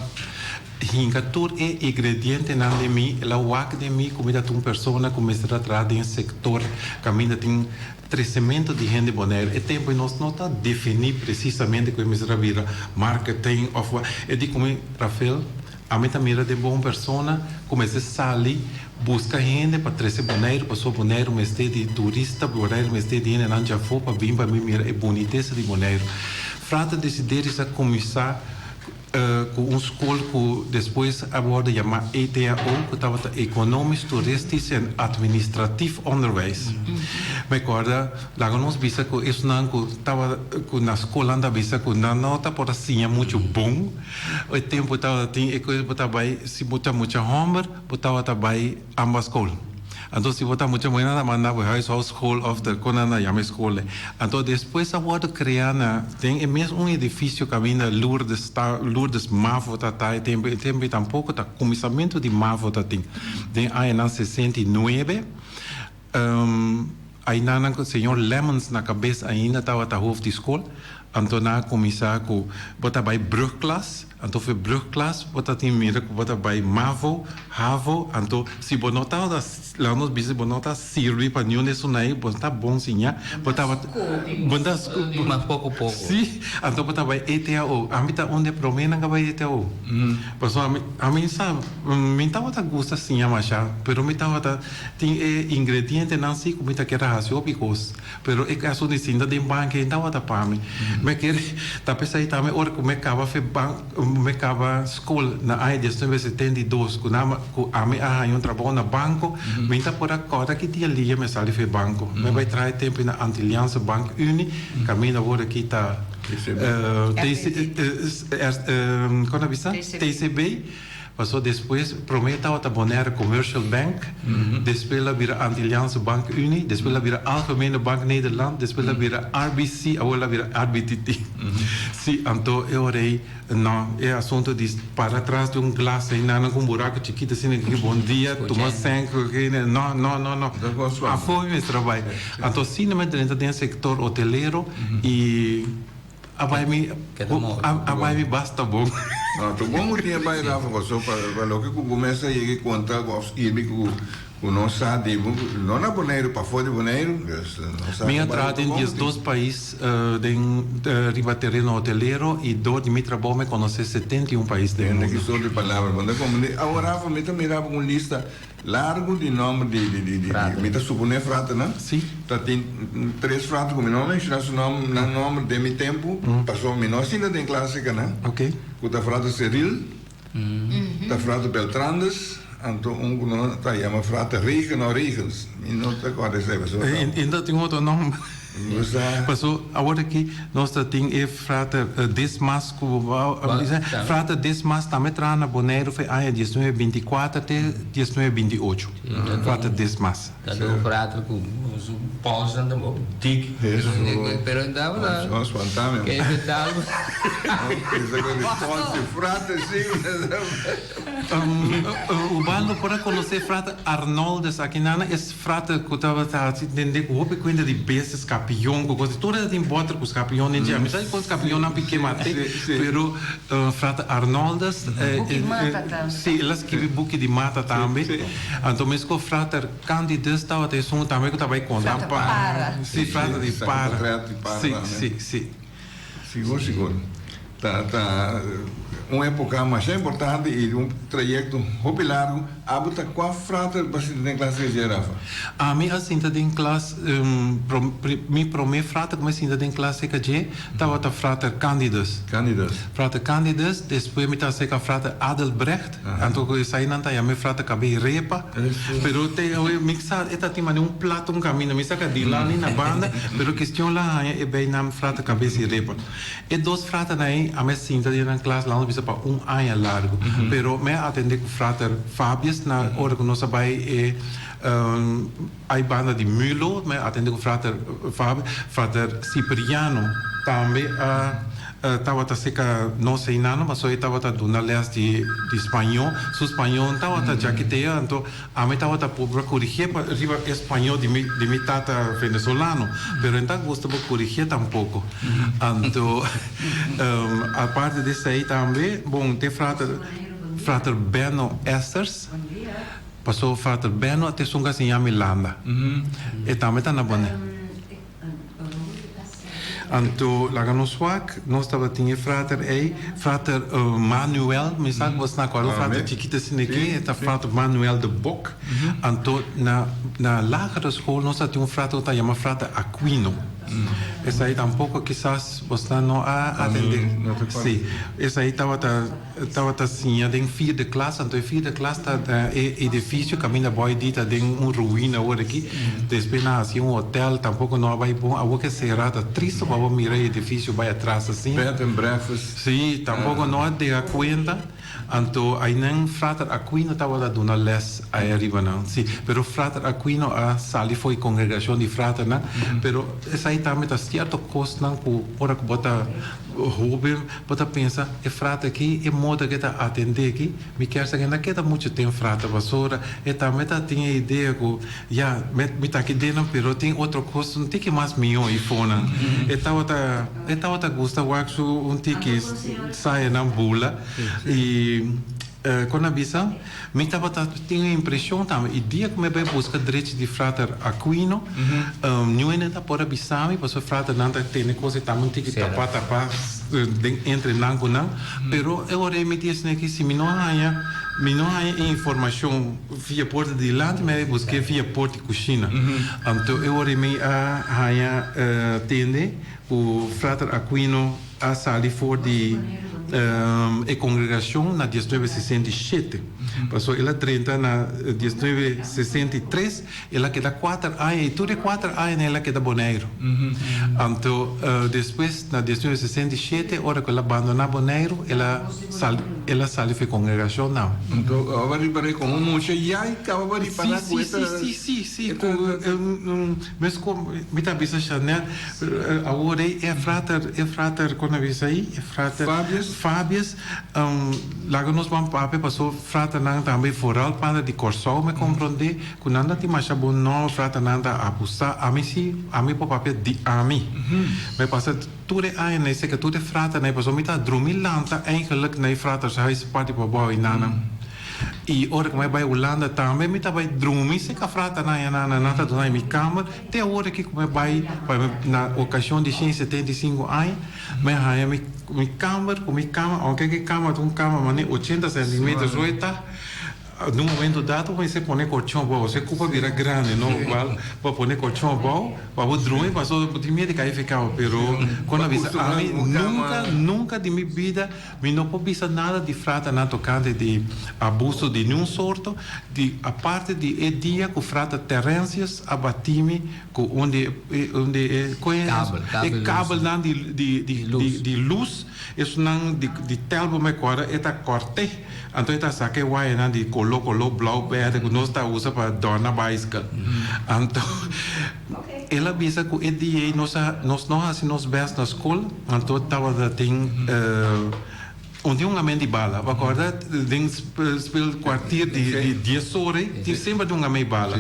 hinka tur e ingredientenan den mi, el a wak den mi ku mi ta un persona ku mester a traha den sektor kaminda tin tresementu di hende Boneiru. E tempu ei nos no ta definí presisamente ku e mester a bira marketing òf wak. E di ku mi, Rafael, Ami ta mira den bo un persona ku mester sali buska hende pa trese Boneiru pasobra Boneiru mester di turista, Boneiru mester di hendenan djafó pa bin pa mi mira e bunitesa di Boneiru. Frater Desideris a kuminsá ku un skol ku despues a wòrdu yamá ETAO ku tabata Economisch, Toeristisch en Administratief Onderwijs. Mi kòrda Laga nos bisa ku esnan ku tabata ku na skolnan ta bisa ku nan no ta por a siña muchu bon. E tempu tabata tin e kos bo ta bai si bo ta mucha hòmber bo tabata bai amba skol. Anto si bo ta mucha muhé nan ta manda bo huishoudschool òf de kon nan ta yama e skol ei. Anto despues a wòrdu kreá na den e mes un edifisio kaminda Lourdes ta Lourdes Mavo ta ta e tempu e tempu ei tampoko ta kuminsamentu di Mavo ta tin den añanan 69. Ainanan ku señor Lemmens na kabes ainda tabata hoofd di skol, anto nan a kuminsá ku bo ta bai brugklas, anto for brugklas bo ta tin mira ku bo ta bai mavo, havo, anto si bo no tabata, laga nos bisa si bo no ta sirbi pa niun esunai bo no ta bon siña, bo tabata, bo ta Mas poko poko. Si, anto bo ta bai ETAO, ami ta un di e proménan ku a bai ETAO, pasobra ami, ami sa, mi tabata gusta siña masha, pero mi tabata. Tin e ingredientenan si ku mi ta kier a hasi hopi kos, pero e kaso di sinta den banki ei tabata pa mi. Mi kere ta p'esei tambe ora ku mi kaba fe ban mi kaba skol na aña 1972 ku nan ku ami a haña un trabou na banko, mi ta por a kòrda ki dia lia mi a sali fe banko. Mi bai traha e tempu na Antilliaanse Bank Unie, kaminda awor aki ta kon a bisa? TCB. Paso despues prome tabata Bonaire Commercial Bank, despues el a bira Antilliaanse Bank Unie, despues el a bira Algemene Bank Nederland, despues el a bira RBC, awor el a bira RBTT. Si, anto e ora ei, no, e asunto di para tras di un glas ei nan ku un buraku chikito asina ki bon dia, tuma sèn ku no, no, no, no. Afó mi mester a bai. Anto asina mi a drenta den sektor hotelero i. A bai mi a bai mi basta bon. No, ta bon ku tin a bai Rafa paso pa pa loke ku bo mes a yega i konta ku òf skirbi ku ku no sa di bo no na Boneiru pafó di Boneiru dus no sa Mi a traha den 12 pais den riba tereno hotelero i dor di mi trabou mi konosé 71 pais den mundu. Hende ki sopi palabra bo ta komprendé. Awor Rafa mi ta mira bo ku un lista Largu di nomber di di di di mi ta suponé fraternan. Sí. Ta tin tres frater ku mi no a menshoná su nòmber, nan nòmber den mi tempu, pasobra mi no a sinta den klasika nan. Oké. Ku ta frater Cyril, ta frater Beltrandes, anto un ku no ta yama frater Regen o Regens. Mi no ta kòrda esei pasobra ta. E ta tin otro nòmber. Paso awor aki nos ta tin e frater Dismas ku bo a bisa. Frater Dismas tambe traha na Boneiru for e aña 1924 te 1928. Frater Dismas. Ta un frater ku su polsnan ta hopi dik. Pero e tabata. No spanta mi. Ke e tal. Frater si. Ubaldo por a konosé frater Arnoldus aki nana es frater ku tabata hasi tende ku hopi kuenta di bestia skapa. skapion ku kos. Tur e tin bòter ku skapion den dje. Mi sa kon skapionnan piké mate, pero Frater Arnoldus Buki mata tambe. Si, el a skibi buki di mata tambe. Anto meskos Frater Candidus tabata esun tambe ku ta bai konta Frater Para. Si, Frater di Para. Si, si, si. Sigur, sigur. Ta ta un epoca masha importante y un trayecto hopi largo. Abo ta cua frater bo a sinta den klas di dje, Rafa? Ami a sinta den klas, mi prome frater cu mi a sinta den klas cerca dje tabata frater Candidus. Candidus. Frater Candidus, despues mi ta cerca frater Adelbrecht, anto cu esainan ta yama e frater cabey repa. Pero te awe mi sa e ta tin manera un plat un camino, mi sa ca di lani na banda, pero kestion la haña e bay nan frater cabes y repa. E dos fraternan ei a me sinta den nan klas lanos bisa pa un aña largu. Pero mi a atende ku frater Fabius na ora ku nos a bai e ai banda di Mulo, mi a atende ku frater Fabius, frater Cipriano tambe a tabata seka nos einano pasobra e tabata duna les di di spañó. Su spañó no tabata djakitea anto Ami tabata purba kurigié pa riba e spañó di mi di mi tata venezolano, pero e no ta gusta pa kurigié tampoko. Anto aparte di esei tambe, bon, te frater frater Benno Esters, paso frater Benno ta esun ku a siña mi landa. E tambe ta na Bonaire. Anto laga nos wak, nos tabatin e frater ei, frater Manuel, mi sa ku bos na akorda un frater chikito asina aki, e ta frater Manuel de Bok. Anto na na lagere school nos tabatin un frater ku ta yama frater Aquino. Esei tampoko kisas bosnan no a atende. Si, esei tabata. Tabata siña den vierde klas, anto e vierde klas ta na e edifisio kaminda Boy di ta den un ruina awor aki. Despues nan hasi un hotel, tampoko no a bai bon, awor ke sera ta tristo pa bo mira e edifisio bai atras asina. Bed and breakfast. Si, tampoko no a deha kuenta, anto ainan Frater Aquino tabata duna les ai ariba nan, si, pero Frater Aquino a sali for e kongregashon di fraternan, pero esai tambe ta sierto kosnan ku ora ku bo ta Hoben, bo ta pensa, e frata aki, e moda ku e ta atendé aki, mi kier sa ku e no a keda muchu ten frata pasobra e tambe ta tin e idea ku ya, mi ta aki den nan pero tin otro kos un tiki mas mihó eifonan. E tabata e tabata gusta wak su un tiki sayanan bula i kon a bisa? Mi tabata tin e impresion tambe y dia cu mi a bay busca drechi di frater Aquino, niun hende ta por a bisa mi pasobra fraternan ta tene cos y tambe un tiki tapa tapa den entre nan cu nan, pero e ora mi di esne aki si mi no haya mi no haya e informacion via porta di dilanti mi a bay busque via porta di cushina. Anto e ora mi a haya tende cu frater Aquino a sali for di e kongregashon na diesnuebe sesenta i shete. Pasobra el a drenta na diesnuebe sesenta i tres, el a keda kuater aña i tur e kuater añanan el a keda Boneiru. Anto despues na diesnuebe sesenta i shete ora ku el a bandoná Boneiru el a sali el a sali for e kongregashon nan. Anto ora riba komo mucha ya i kaba pa ripará ku e ta. Si, si, si, si, ku Mesco mi ta bisa Chanel awor ei e frater e frater kon a bisa ei e frater Fabius Fabius laga nos ban papia paso fraternan tambe vooral panda di Kòrsou mi komprondé ku nan ta tin masha bon nòmber fraternan ta abusá ami si ami por papia di ami mi pasa tur e aña na e seka tur e fraternan paso mi ta drumi lanta eigenlijk na e fratershuis parti pabou ei nan. I ora ku mi a bai Hulanda tambe mi ta bai drumi serka fratanan i nan nan ta duna mi kamer. Te awor aki ku mi a bai pa mi na okashon di shen setenta i sinku aña mi a haña mi mi kamer ku mi kama ounke ku e kama ta un kama manera ochenta sentimeter so e ta. Na un momento dado bo mester pone kolchon abou pasobra e kupa bira grandi no igual bo a pone kolchon abou pa bo drumi pasobra bo tin miedu di kai for e kama pero kon a bisa ami nunka nunka di mi bida Mi no por bisa nada di fratanan tokante di abuso di niun sorto, di aparte di e dia ku frata Terentius a bati mi ku un di e un di e kon e Kabel, e kabel lus. kabelnan di di di Di lus. di di lus, esunnan di di telbo mi kòrda e ta kòrt'é, anto e ta saka e wayanan di koló koló blou bèrdè ku nos ta usa pa dòrna baiskel. Anto El a bisa ku e dia ei nos a nos no hasi nos bèst na skol, anto tabata tin un tin un amen di bala. Bo a kòrda den spel kuartier di di dies ora ei tin semper tin un amen bala.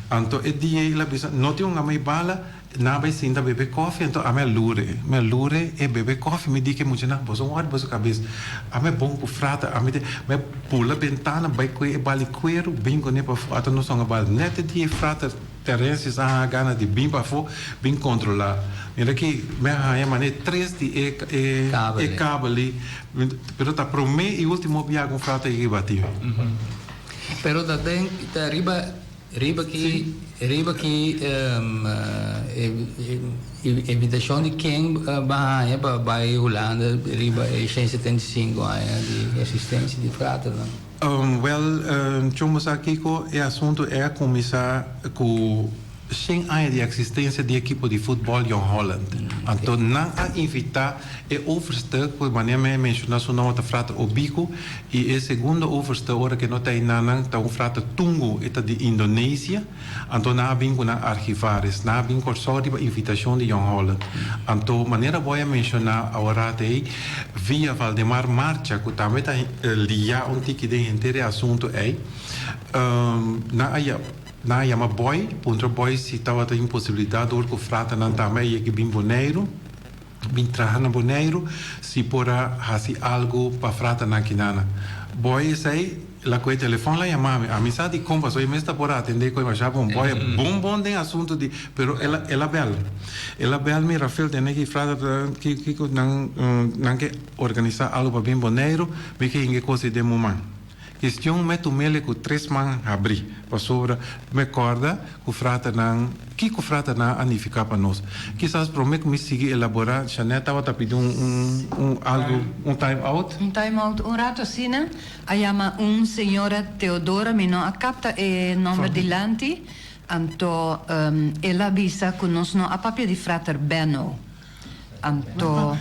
Anto e dia ei el a bisa no tin un amen bala. Nan a bai sinta bebe koffie, anto ami a lure. Mi a lure e bebe koffie, mi di ke muchanan, boso wòrdu boso kabes. Ami a bon ku frata, ami te, mi a bula bentana bai kue e bali kueru, bin kuné pafó. Ata nos a bal nèt e dia e frater Terensius a haña gana di bin pafó, bin kontrolá. Mira ki mi a haña manera tres di e e e kabel ei. Pero ta promé i último biaha ku un frater yega bati mi. Pero ta den, ta riba. Riba ki riba ki invitashon di ken ba haña pa bai Hulanda riba e 175 aña di existensia di fraternan? Wèl, Chombo sa kiko, e asuntu e a kuminsá ku shen aña di existensia di ekipo di futbòl Jong Holland. Anto nan a invitá e overste, ku manera mi a menshoná su nòmber ta Frater Obiku, I e segundo overste ora ke no ta einanan ta un frater Tungu, e ta di Indonesia, anto nan a bin ku nan archivaris, nan a bin Kòrsou riba invitashon di Jong Holland. Anto manera bo a menshoná aworat ei, via Valdemar Marcha ku tambe ta liá un tiki den henter e asuntu ei, nan a nan a yama Boy, puntra Boy si tabata tin posibilidat dor ku fraternan tambe a yega bin Boneiru. Bin traha na Boneiru si por a hasi algu pa fraternan kinana. Boy esei la koe telefon la yama mi. Ami sa di kon pasobra e mes ta por a atende koe masha bon. Boy a bon bon den asuntu di pero el a el a bel. El a bel mi Rafael tene ki frater ki kiko nan nan ke organisa algu pa bin Boneiru mi ke hinga e kos ei den mi man. Kestion me tumele ku tres man habrí, pasobra me kòrda ku fraternan, kiko fraternan a nifiká pa nos. Kisas promé ku mi sigui elaborá, Shanette tabata pidi un un un algu, un time out. Un time out, un rato asina a yama un señora Teodora, mi no a kapta e nòmber dilanti, anto el a bisa ku nos no a papia di frater Benno, anto.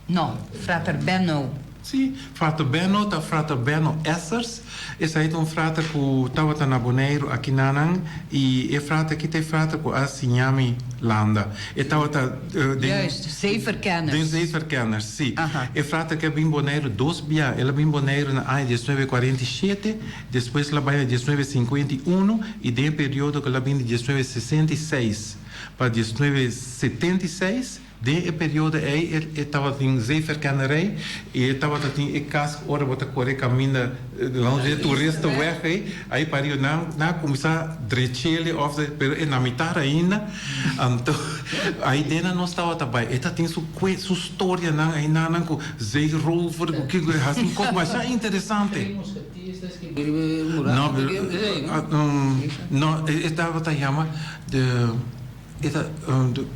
No, frater Benno. Sí, frater Benno ta frater Benno Essers. Esei ta un frater ku tabata na Boneiru aki nanan i e frater aki ta e frater ku a siña mi landa. E tabata den. Juist, zeeverkenners. Den zeeverkenners, sí. E frater aki a bin Boneiru dos bia. El a bin Boneiru na aña diesnuebe kuarenta i shete, despues el a bai na diesnuebe sinkuenta i unu i den e periodo ku el a bin di diesnuebe sesenta i seis pa diesnuebe setenta i seis, Den e periodo ei e e tabatin zeeverkennerij i e tabata tin e kas ora bo ta kore kaminda langs e toeristenweg ei, ai pariu nan nan a kuminsá drech'el òf de pero e na mitar ainda anto ai den nan nos tabata bai e ta tin su kue su storianan ainda ku zeerover ku kiko e hasi un kos masha interesante. No no e tabata yama de. E ta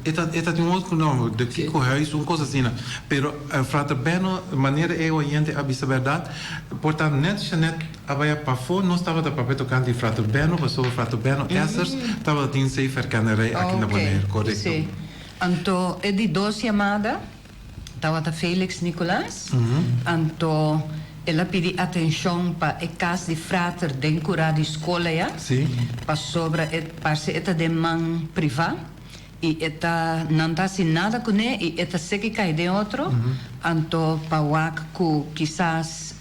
e ta e ta tin un otro nomber, de Kiko Huis, un kos asina. Pero frater Benno, manera e oyente a bisa bèrdat, por ta nèt Jeanette a bai pafó, nos tabata papia tokante di frater Benno, pasobra frater Benno Essers tabata tin zeeverkennerij aki na Bonaire, korekto. Sí. Anto e di dos yamada tabata Felix Nicolaas, anto el a pidi atenshon pa e kas di frater den kurá di skol aya, pasobra e parse e ta den man privá i e ta nan ta hasi nada kuné i e ta seki kai den otro, anto pa wak ku kisas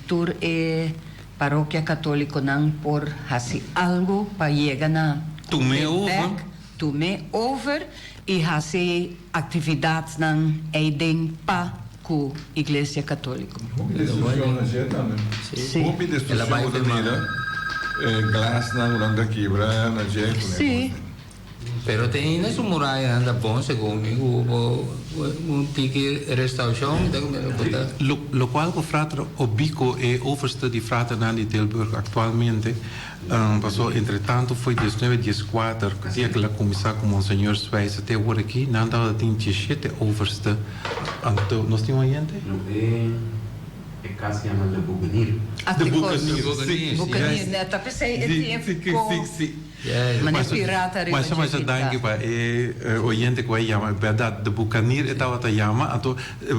tur e parokia katólikonan por hasi algu pa yega na Tum'é over. bèk, tum'é over i hasi Actividadnan ey den pa cu Iglesia Catolico. Hopi destruccion na dje tambe. Sí. Hopi destruccion bo ta mira glasnan cu nan ta kibra na dje cu Sí. Pero te ainda su murayanan ta bon segun mi cu bo un tiki restauracion ta bo ta. Locual cu frater Obico e overste di fraternan di Tilburg actualmente Paso entre tanto foi diesnuebe dieskuater dia ku el a kuminsá ku Monseñor Schweitzer te awor aki nan tabata tin dieshete overste. Anto nos tin un oyente? No e e kas yama De Bucanier. De Bucanier, si. Bucanier, ne ta p'esei e tin e ko manera pirata riba Masha masha danki pa e oyente ku a yama. Bèrdat De Bucanier e tabata yama. Anto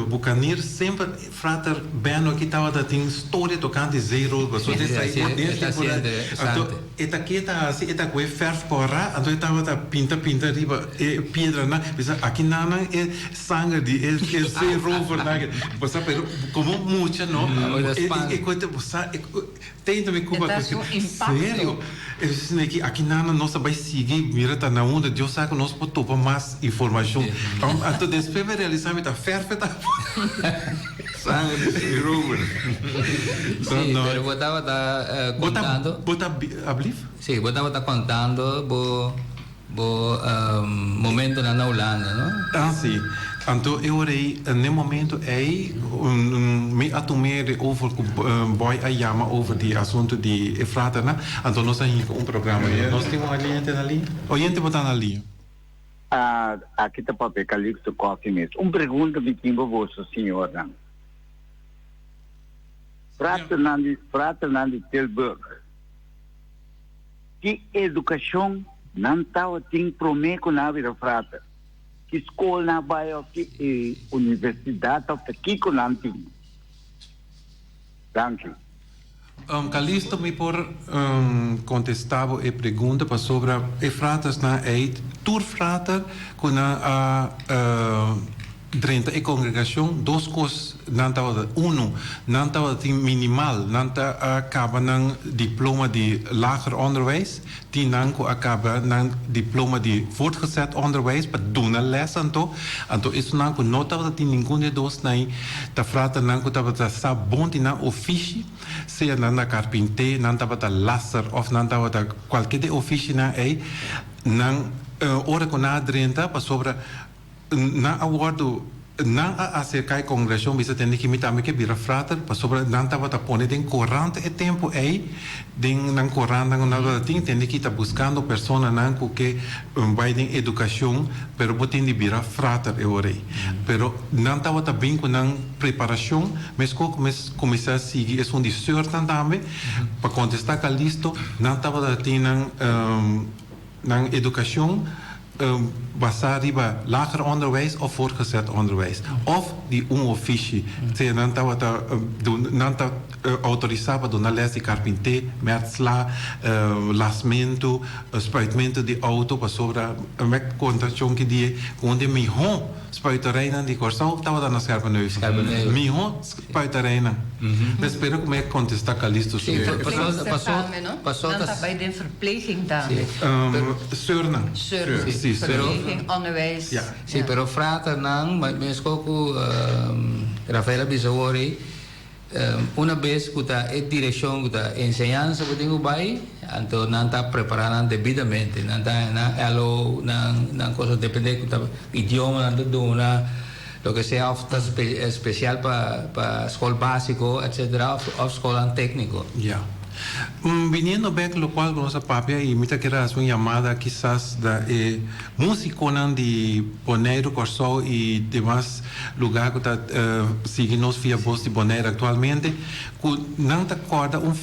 Bucanier semper. Frater Benno aki tabata tin storia tocante zeerover, pasobra den sa e den temporada anto e ta ke ta haci e ta coge verf cora anto e tabata pinta pinta riba e piedranan bisa aki nan e sanger di e zeerovernan pasobra pero como mucha no e e koe ta bo sa tenta mi cuba E ta su impacto. serio e aki nan. nana nos a bai sigui mira ta na unda Dios sa ku nos por topa mas informashon. Anto despues mi realisá mi ta fèrfè ta. Sangre di Ruben. Sí, pero bo tabata kontando. Bo ta ablief? Sí, bo tabata kontando bo bo momentonan na Hulanda, no? Ah, sí. Anto e ora ei, n'e momento ei, mi a tum'é de over ku Boy a yama over di asuntu di e fraternan. Anto nos a hinka un programa. Nos tin un oyente na liña? Oyente bo ta na liña. Ah, aki ta papia Calixto Coffee mes. Un pregunta mi tin pa boso, señornan. Fraternan di, fraternan di Tilburg, ki educacion nan tabatin prome cu nan a bira frater? Ki school nan a bai of ki universidad of ta kico nan tin? Danki. Calisto, mi por contesta bo e pregunta pasobra e fratersnan ei, tur frater cu nan a drenta e congregacion, dos cos nan tabata, uno, nan tabatin minimal, nan ta a caba nan diploma di lager onderwijs, Tin nan ku a kaba nan diploma di voortgezet onderwijs pa duna les anto. Anto esunnan ku no tabata tin ningun di e dos nan ta fraternan ku tabata sa bon di nan ofishi, sea nan ta karpinté, nan tabata lasser òf nan tabata kualke di e ofishinan ei, nan ora ku nan a drenta pasobra Nan a wòrdu, nan a aserká e kongregashon bisa tende ki mi tambe ke bira frater, pasobra nan tabata pone den korant e tempu ei, den nan korantnan ku nan tabata tin, tende ki ta buskando personanan ku ke bai den edukashon, pero bo tin di bira frater e ora ei. Pero nan tabata bin ku nan preparashon, meskos ku mes kuminsá sigui esun di sùrnan tambe, pa kontestá Kalisto, nan tabata tin nan nan edukashon basá riba lager onderwijs òf voortgezet onderwijs òf di un ofishi. Sea nan tabata nan ta outorisá pa duna lès di karpinté, mètslá, lasmentu, spuitmentu di outo pasobra mi a konta chonki di ku un di e mihó spuiterijnan di Kòrsou tabata na Scherpenheuvel. Mihó spuiterijnan. Mi a spera ku mi a kontestá Calisto su Verpleegster tambe, no? Nan ta bai den verpleging tambe. Seurnan. Seurnan. Si, Verpleging, onderwijs. Ja. Si, pero fraternan, meskos ku Rafael a bisa awor ei, Una bes ku ta e direkshon ku ta enseñansa ku tin ku bai, anto nan ta prepará nan debidamente. Nan ta haña nan LO, nan nan cosa depende ku ta idioma nan ta duna, loke sea òf ta spesial pa pa skol básiko etsetera òf òf skolnan tékniko. Ya. Biniendo bek lokual ku nos a papia i mi ta kere hasi un yamada kisas na e Músikonan di Boneiru, Kòrsou i demas lugá ku ta sigui nos via Bos di Bonaire aktualmente, ku nan ta kòrda un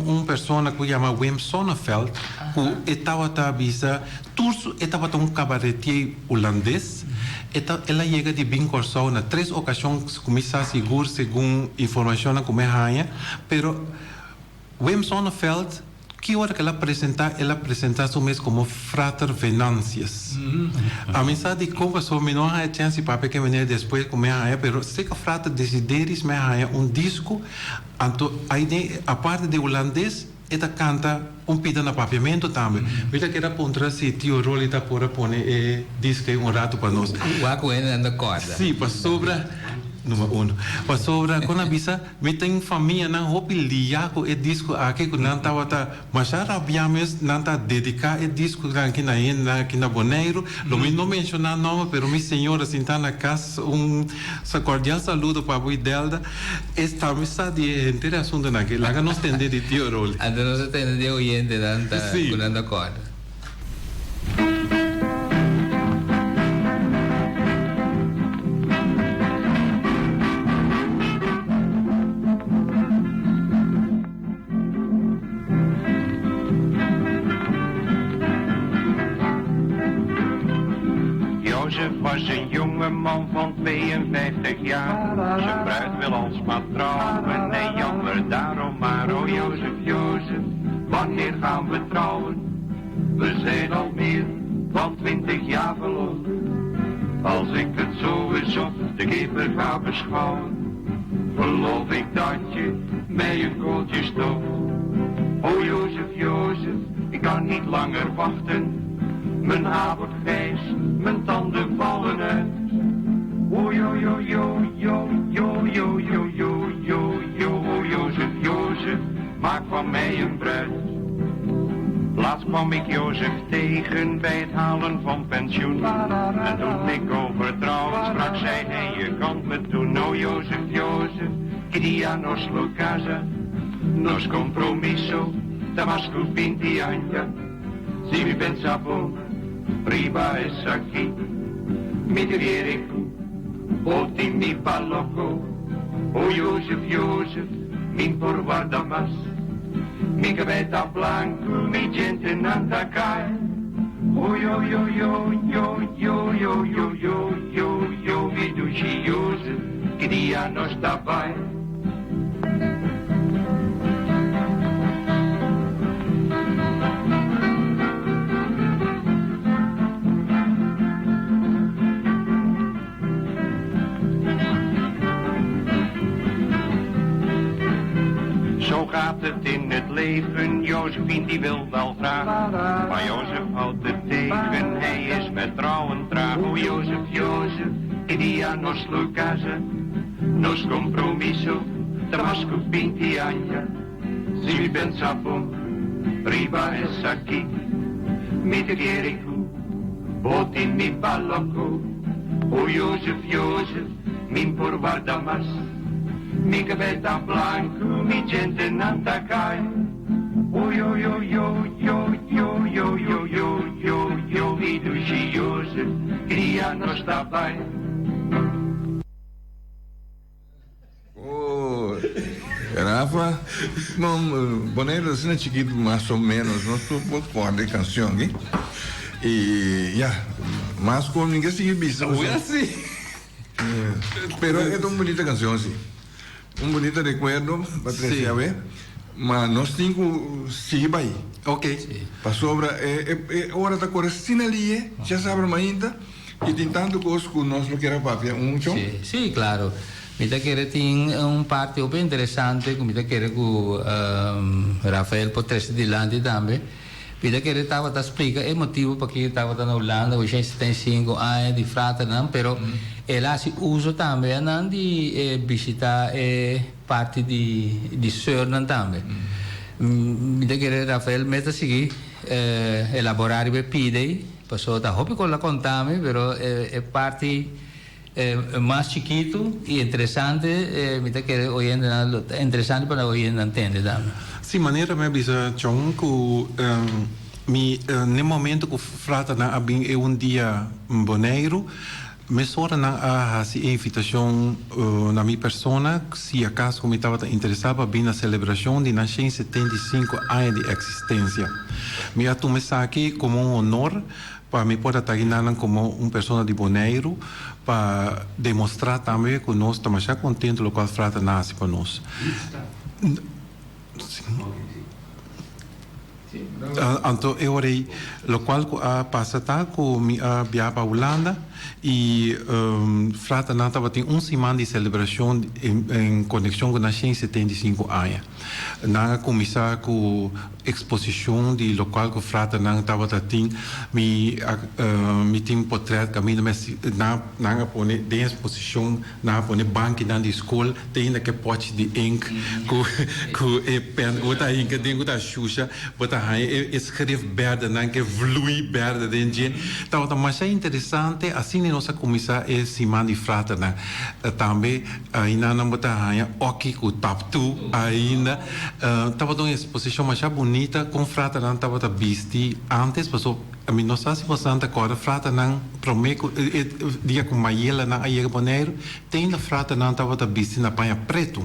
un persona ku yama Wim Sonneveld, ku e tabata bisa tur su e tabata un kabaretier hulandes, e ta el a yega di bin Kòrsou na tres okashon ku mi sa sigur segun informashonnan ku mi a haña, pero Wim Sonneveld Ki ora ku el a presentá, el a presentá su mes komo Frater Venantius. Ami sa dikon pasobra mi no a haña chèns di papia ku e meneer despues ku mi a haña, pero seka Frater Desideris mi a haña un disko, anto ai den aparte di hulandes e ta kanta un pida na papiamentu tambe. Mi ta keda puntra si Tio Rolly ta por a pone e disko ei un ratu pa nos. Wak ku hende nan ta kòrda. Sí, pasobra, number uno, pasobra kon a bisa. Mi tin famianan hopi liá ku e disko aki ku nan tabata masha rabiá mes, nan ta dediká e diskonan aki na hendenan aki na Boneiru. Lo mi no menshoná nòmber pero mi señora sintá na kas un kordial saludo pa bo Idelda. E tambe sa di e henter e asuntunan aki. Laga nos tende di Tio Rolly. Anto nos a tende di e oyentenan ta ku nan ta kòrda. Jozef was een jonge man van 52 jaar. Zijn bruid wil alsmaar trouwen, nee jammer daarom maar. Oh Jozef, Jozef, wanneer gaan we trouwen? We zijn al meer dan 20 jaar verloofd. Als ik het zo eens op de keper ga beschouwen, geloof ik dat je mij een kooltje stookt. O Jozef, Jozef, Ik kan niet langer wachten. Mijn haar wordt grijs, mijn tanden vallen uit. O jo jo jo jo jo jo jo jo jo jo o Jozef Jozef, maak van mij een bruid. Laatst kwam ik Jozef tegen bij het halen van pensioen. En toen ik over trouwen sprak, zei hij, je kan me doen. O Jozef, Jozef, que dia nos lo casa, nos compromiso, Damasco 20 aña. Si mi pensa bom, riba esaki, mi te viere ku, o mi balocco. O Jozef, Jozef, min por guarda mas. Mi cabeta blanco, mi gente nanta cae. O yo yo yo yo yo yo yo yo yo yo mi dushi Jozef, que dia nos bai. Zo gaat het in het leven, Josephine die wil wel graag. Maar Jozef houdt het tegen, hij is met trouwen traag. O Jozef, Jozef, que dia nos lo casa, nos compromiso, Damasco 20 aña. Si mi pensa bom, riba esaki, mi te quiere ku, boti mi balocco. O Jozef, Jozef, min por guarda mas. Mi cabeta blanco, mi gente nanta cae. O yo yo yo yo yo yo yo yo yo yo mi dushi Jozef, dia nos bai. Oh, Rafa, no, Bonaire asina chikitu mas o menos, nos tur por kòrda e kanshon aki. I ya, mas ku mi ke sigui bisa. Awor si. Pero e ta un bunita kanshon si. Un bunita rekuerdo pa trese awe. Ma nos tin ku sigui bai. Ok. Pasobra e e ora ta kore asina liye, ya sabra mainta. I tin tantu kos ku nos lo kier a papia un chon. Sí, sí, claro. Mi ta kere tin un parti hopi interesante ku mi ta kere ku Rafael por trese dilanti tambe. Mi ta kere tabata splika e motibu pakiko e tabata na Hulanda 875 aña di fraternan, pero el a hasi uso tambe anan di e bishita e parti di di seurnan tambe. Mi ta kere Rafael mes ta sigui elabora riba e pida ei. Pasobra ta hopi kos la konta mi, pero e parti mas chikitu i interesante mi ta kere oyentenan lo ta interesante pa nan oyentenan tende tambe. Si, manera mi a bisa Chon ku mi n'e momento ku fraternan a bin e un dia Boneiru, mesora nan a hasi e invitashon na mi persona si acaso ku mi tabata interesá pa bin na selebrashon di nan 175 aña di eksistensia. Mi a tuma esaki komo un honor pa mi por a ta nan komo un persona di Boneiru pa demostrá tambe ku nos ta masha kontentu lokual frater nan hasi pa nos. Anto e ora ei lokual ku a pasa ta ku mi a biaha pa Hulanda i fraternan tabatin un siman di selebrashon en konekshon ku nan 175 aña. Nan a kuminsá ku eksposishon di lokual ku fraternan tabata tin. Mi a mi tin potrèt kaminda mi a nan nan a pone den eksposishon nan a pone bankinan di skol te hinda ke pòchi di ink ku ku e pèn ku bo ta hinka den ku ta shusha bo ta haña e e schrift bèrdenan ke vlui bèrde den dje. Tabata masha interesante asina nos a kuminsá e siman di fraternan. Tambe Ainda nan bo ta haña oki ku taptu ainda. Tabata un eksposishon masha bunita kon fraternan tabata bisti antes paso mi no sa si bosonan ta kòrda fraternan promé ku e dia ku mayelanan a yega Boneiru te ainda fraternan tabata bisti na paña pretu.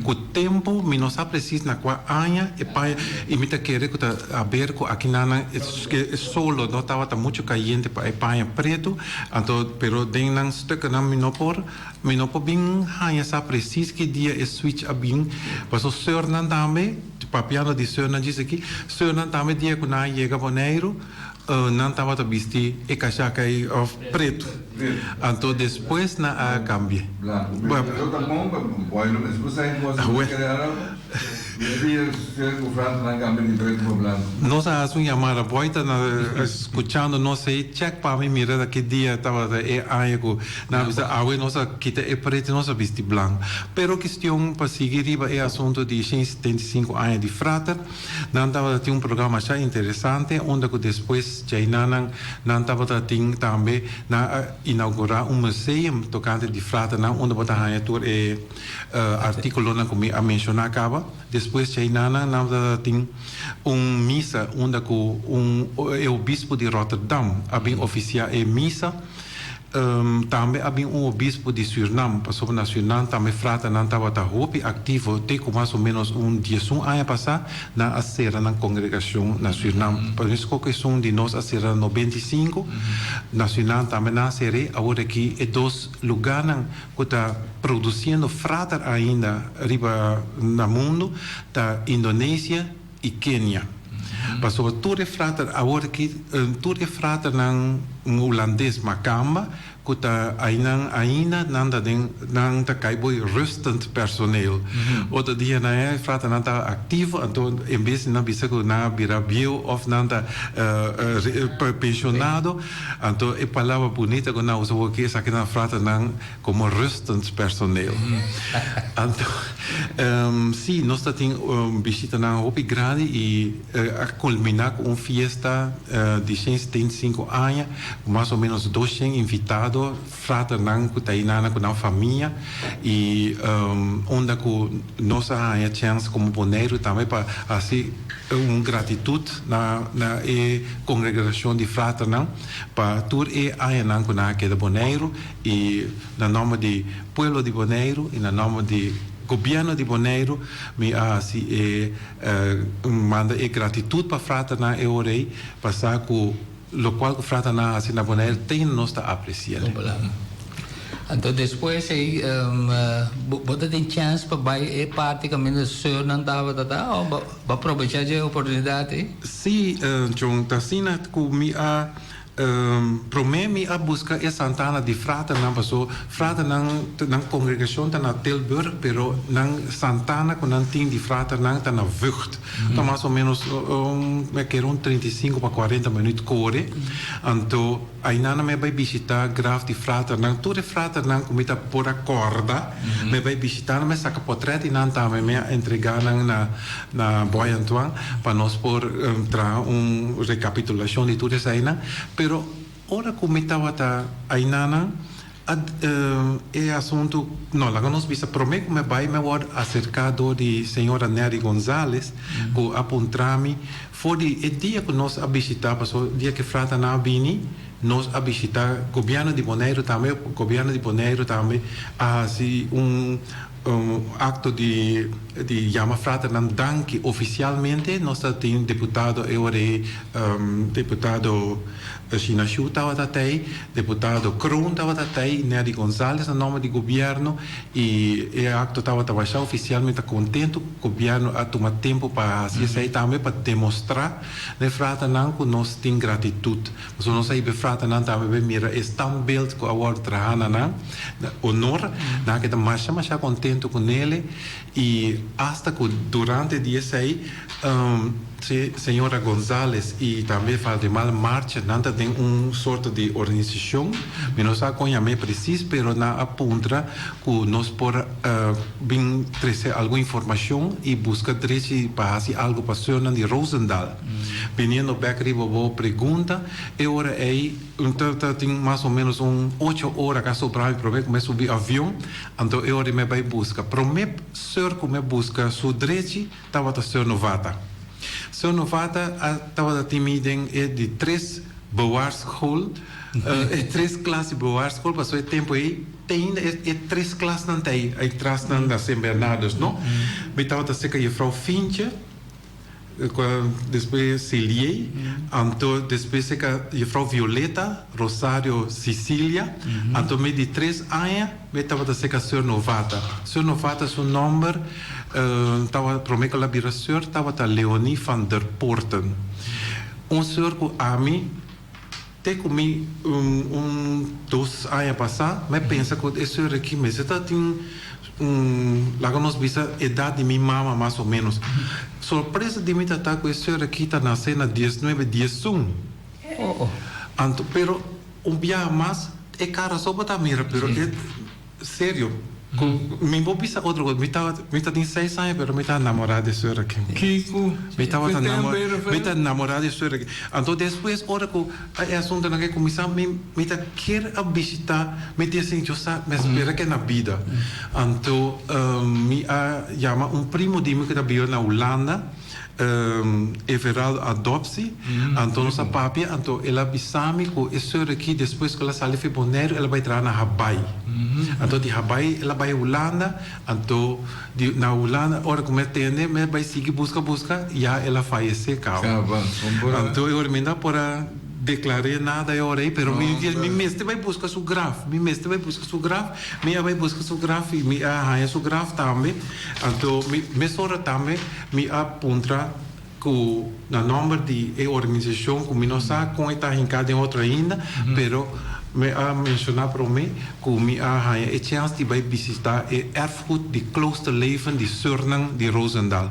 Ku tempu mi no sa presis na kua aña e paña i mi ta kere ku ta haber ku akinan e solo no tabata muchu kayente pa e paña pretu anto pero den nan stukkenan mi no por Mi no por bin haña sa presis ki dia e switch a bin, paso seurnan tambe, papiando di seurnan djis aki, seurnan tambe dia ku nan a yega Boneiru, nan tabata bisti e kashaka ei òf pretu. Anto despues nan a kambi'e. Blanku. Pero ta bon pa boy lo mes por sa e kos ku ta kere Aruba. Nos a hasi un yamada, boy ta na skuchando nos ei, check pa mi mira ta ki dia tabata e aña ku nan a bisa awe nos a kita e pretu nos a bisti blanku. Pero kistion pa sigui riba e asuntu di 175 aña di frater, nan tabata tin un programa masha interesante unda ku despues djainanan nan tabata tin tambe nan a inaugurá un museum tokante di fraternan unda bo ta haña tur e artíkulonan ku mi a menshoná kaba. Despues djainanan nan tabata tin un misa unda ku un e obispo di Rotterdam a bin ofisiá e misa. Tambe a bin un obispo di Sürnam, pasobra na Sürnam tambe fraternan tabata hopi aktivo te ku mas o ménos un diesun aña pasá nan a sera nan kongregashon na Sürnam. Pa mes koko esun di nos a sera na 95, na Sürnam tambe nan a ser'é. Awor aki e dos lugánan ku ta produsiendo frater ainda riba na mundu ta Indonesia i Kenia. Pasobra tur e frater awor aki tur e fraternan hulandes makamba ku ta ainan ainda nan ta den nan ta kai boi rustend personeel. Otro dia nan e fraternan ta aktivo anto en bes di nan bisa ku nan a bira bieu òf nan ta penshonado anto e palabra bunita ku nan usa awor aki esakinan fraternan Como rustend personeel. Anto, sí, nos ta tin bishitanan hopi grandi y a culmina cu un fiesta di 175 aña cu mas o menos 200 invitado, fraternan cu ta hinana cu nan famia y unda cu nos a haña chance como Boneiru tambe pa haci un gratitud na na e congregacion di fraternan pa tur e añanan cu nan a keda Boneiru. I na nòmber di pueblo di Boneiru i na nòmber di gobièrnu di Boneiru mi a hasi e manda e gratitut pa fraternan e ora ei pa sa ku lokual ku fraternan a hasi na Boneiru te ainda nos ta apresi'el. Anto despues ei bo ta tin chèns pa bai e parti kaminda sùrnan tabata ta òf bo a probechá dje oportunidat ei? Sí, John, ta asina ku mi a Promé mi a buska e santana di fraternan paso fraternan nan kongregashon ta na Tilburg pero nan santana ku nan tin di fraternan ta na Vught. Ta mas o menos mi a kere un 35 pa 40 minuut kore. Anto ainan mi a bai bishita graf di fraternan. Tur e fraternan ku mi ta por a kòrda mi a bai bishita nan mi a saka potrèt di nan tambe mi a entrega nan na na Boy Antoine pa nos por traha un recapitulacion di tur esainan, pero ora cu mi tawata ainanan a e asunto, no laga nos bisa prome cu mi bay mi a word acerca door di señora Nery Gonzalez cu a puntra mi for di e dia cu nos a bishita pasobra dia cu e fratanan a bini nos a bishita gobierno di Boneiru tambe, gobierno di Boneiru tambe a haci un Un acto di di yama fraternan danki oficialmente. Nos ta tin deputado e ora ei, deputado Shina Shu tabata tei, deputado Kroon tabata tei, Nerdy Gonzalez na nomber di gobierno y e acto tabata basha oficial. Mi ta contento cu gobierno a tuma tempo pa haci esey tambe pa demostra na e fraternan cu nos tin gratitud. Pasobra nos a hiba e fraternan tambe bay mira e standbeeld cu a wordo traha na nan. Honor, nan a keda masha masha contento cu nele y hasta cu durante di esey señora Gonzalez y tambe Valdemar Marcha nan ta den un sorto di organisacion, mi no sa con yam'e precies pero nan a puntra cu nos por bin trece algun informacion y busca drechi pa haci algo pa seurnan di Roosendaal. Biniendo bek riba bo pregunta, e ora ey Ta ta tin mas o menos un ocho ora ka sobra mi prome ku mi subi avion, anto e ora mi bai buska. Prome seur ku mi buska su drechi tabata seur Novata. Seur Novata a tabata tin mi den e di tres bewaarschool, e tres klas di bewaarschool, pasobra e tempu ei te ainda e e tres klasnan ta ei, ei trasnan na Sint Bernardus no. Mi tabata serka juffrouw Fientje. Despues Siliey, anto despues e ka juffrouw Violeta Rosario Sicilia, anto mi di tres aña mi tabata serka Seur Novata. Seur Novata su nomber tabata prome ku el a bira seur tabata Leonie van der Poorten. Un seur ku ami te ku mi un dos aña pasa mi a pensa ku e seur aki mester ta tin. Un, laga nos bisa edat di mi mama mas o menos. Sorpresa di mi ta ta ku e seur aki ta nase na diesnuebe diesun. Anto, pero un biaha mas e kara so bo ta mira, pero e serio ku mi bo bisa otro kos, mi tabata, mi ta tin seis aña pero mi ta namorá di e seur aki. Kiko? Mi tabata namorá, mi ta namorá di e seur aki. Anto despues ora ku e asuntonan a kuminsá mi mi ta kier a bishitá, mi di asin, yo sa, mi a spera ke na bida. Anto mi a yama un primo di mi ku ta biba na Hulanda, Everaldo Adopsi, anto nos a papia, anto el a bisa mi ku e seur aki despues ku el a sali for Boneiru el a bai traha na Habai. Anto di Habai el a bai Hulanda, anto di na Hulanda ora ku mi a tende mi a bai sigui buska buska ya el a fayesé kaba. Anto e ora mi no por a deklar'é nada e ora ei pero mi di mi mester bai buska su graf, mi mester bai buska su graf, mi a bai buska su graf i mi a haña su graf tambe, anto mi mesora tambe Mi a puntra ku na nòmber di e organisashon ku mi no sa kon e ta hinká den otro ainda, pero mi a menshoná promé ku mi a haña e chèns di bai bisitá e erfgoed di kloosterleven di sùrnan di Roosendaal.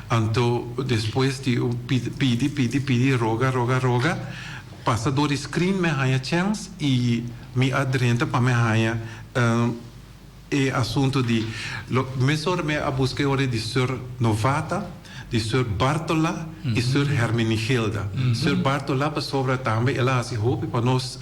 Anto despues di un pidi, pidi, pidi, roga, roga, roga, pasa dor di screen mi a haña chèns i mi a drenta pa mi haña. E asuntu di lo mesora mi a buska e ora di Sir Novata, di Sir Bartola i Sir Hermenigilda. Sir Bartola pasobra tambe el a hasi hopi pa nos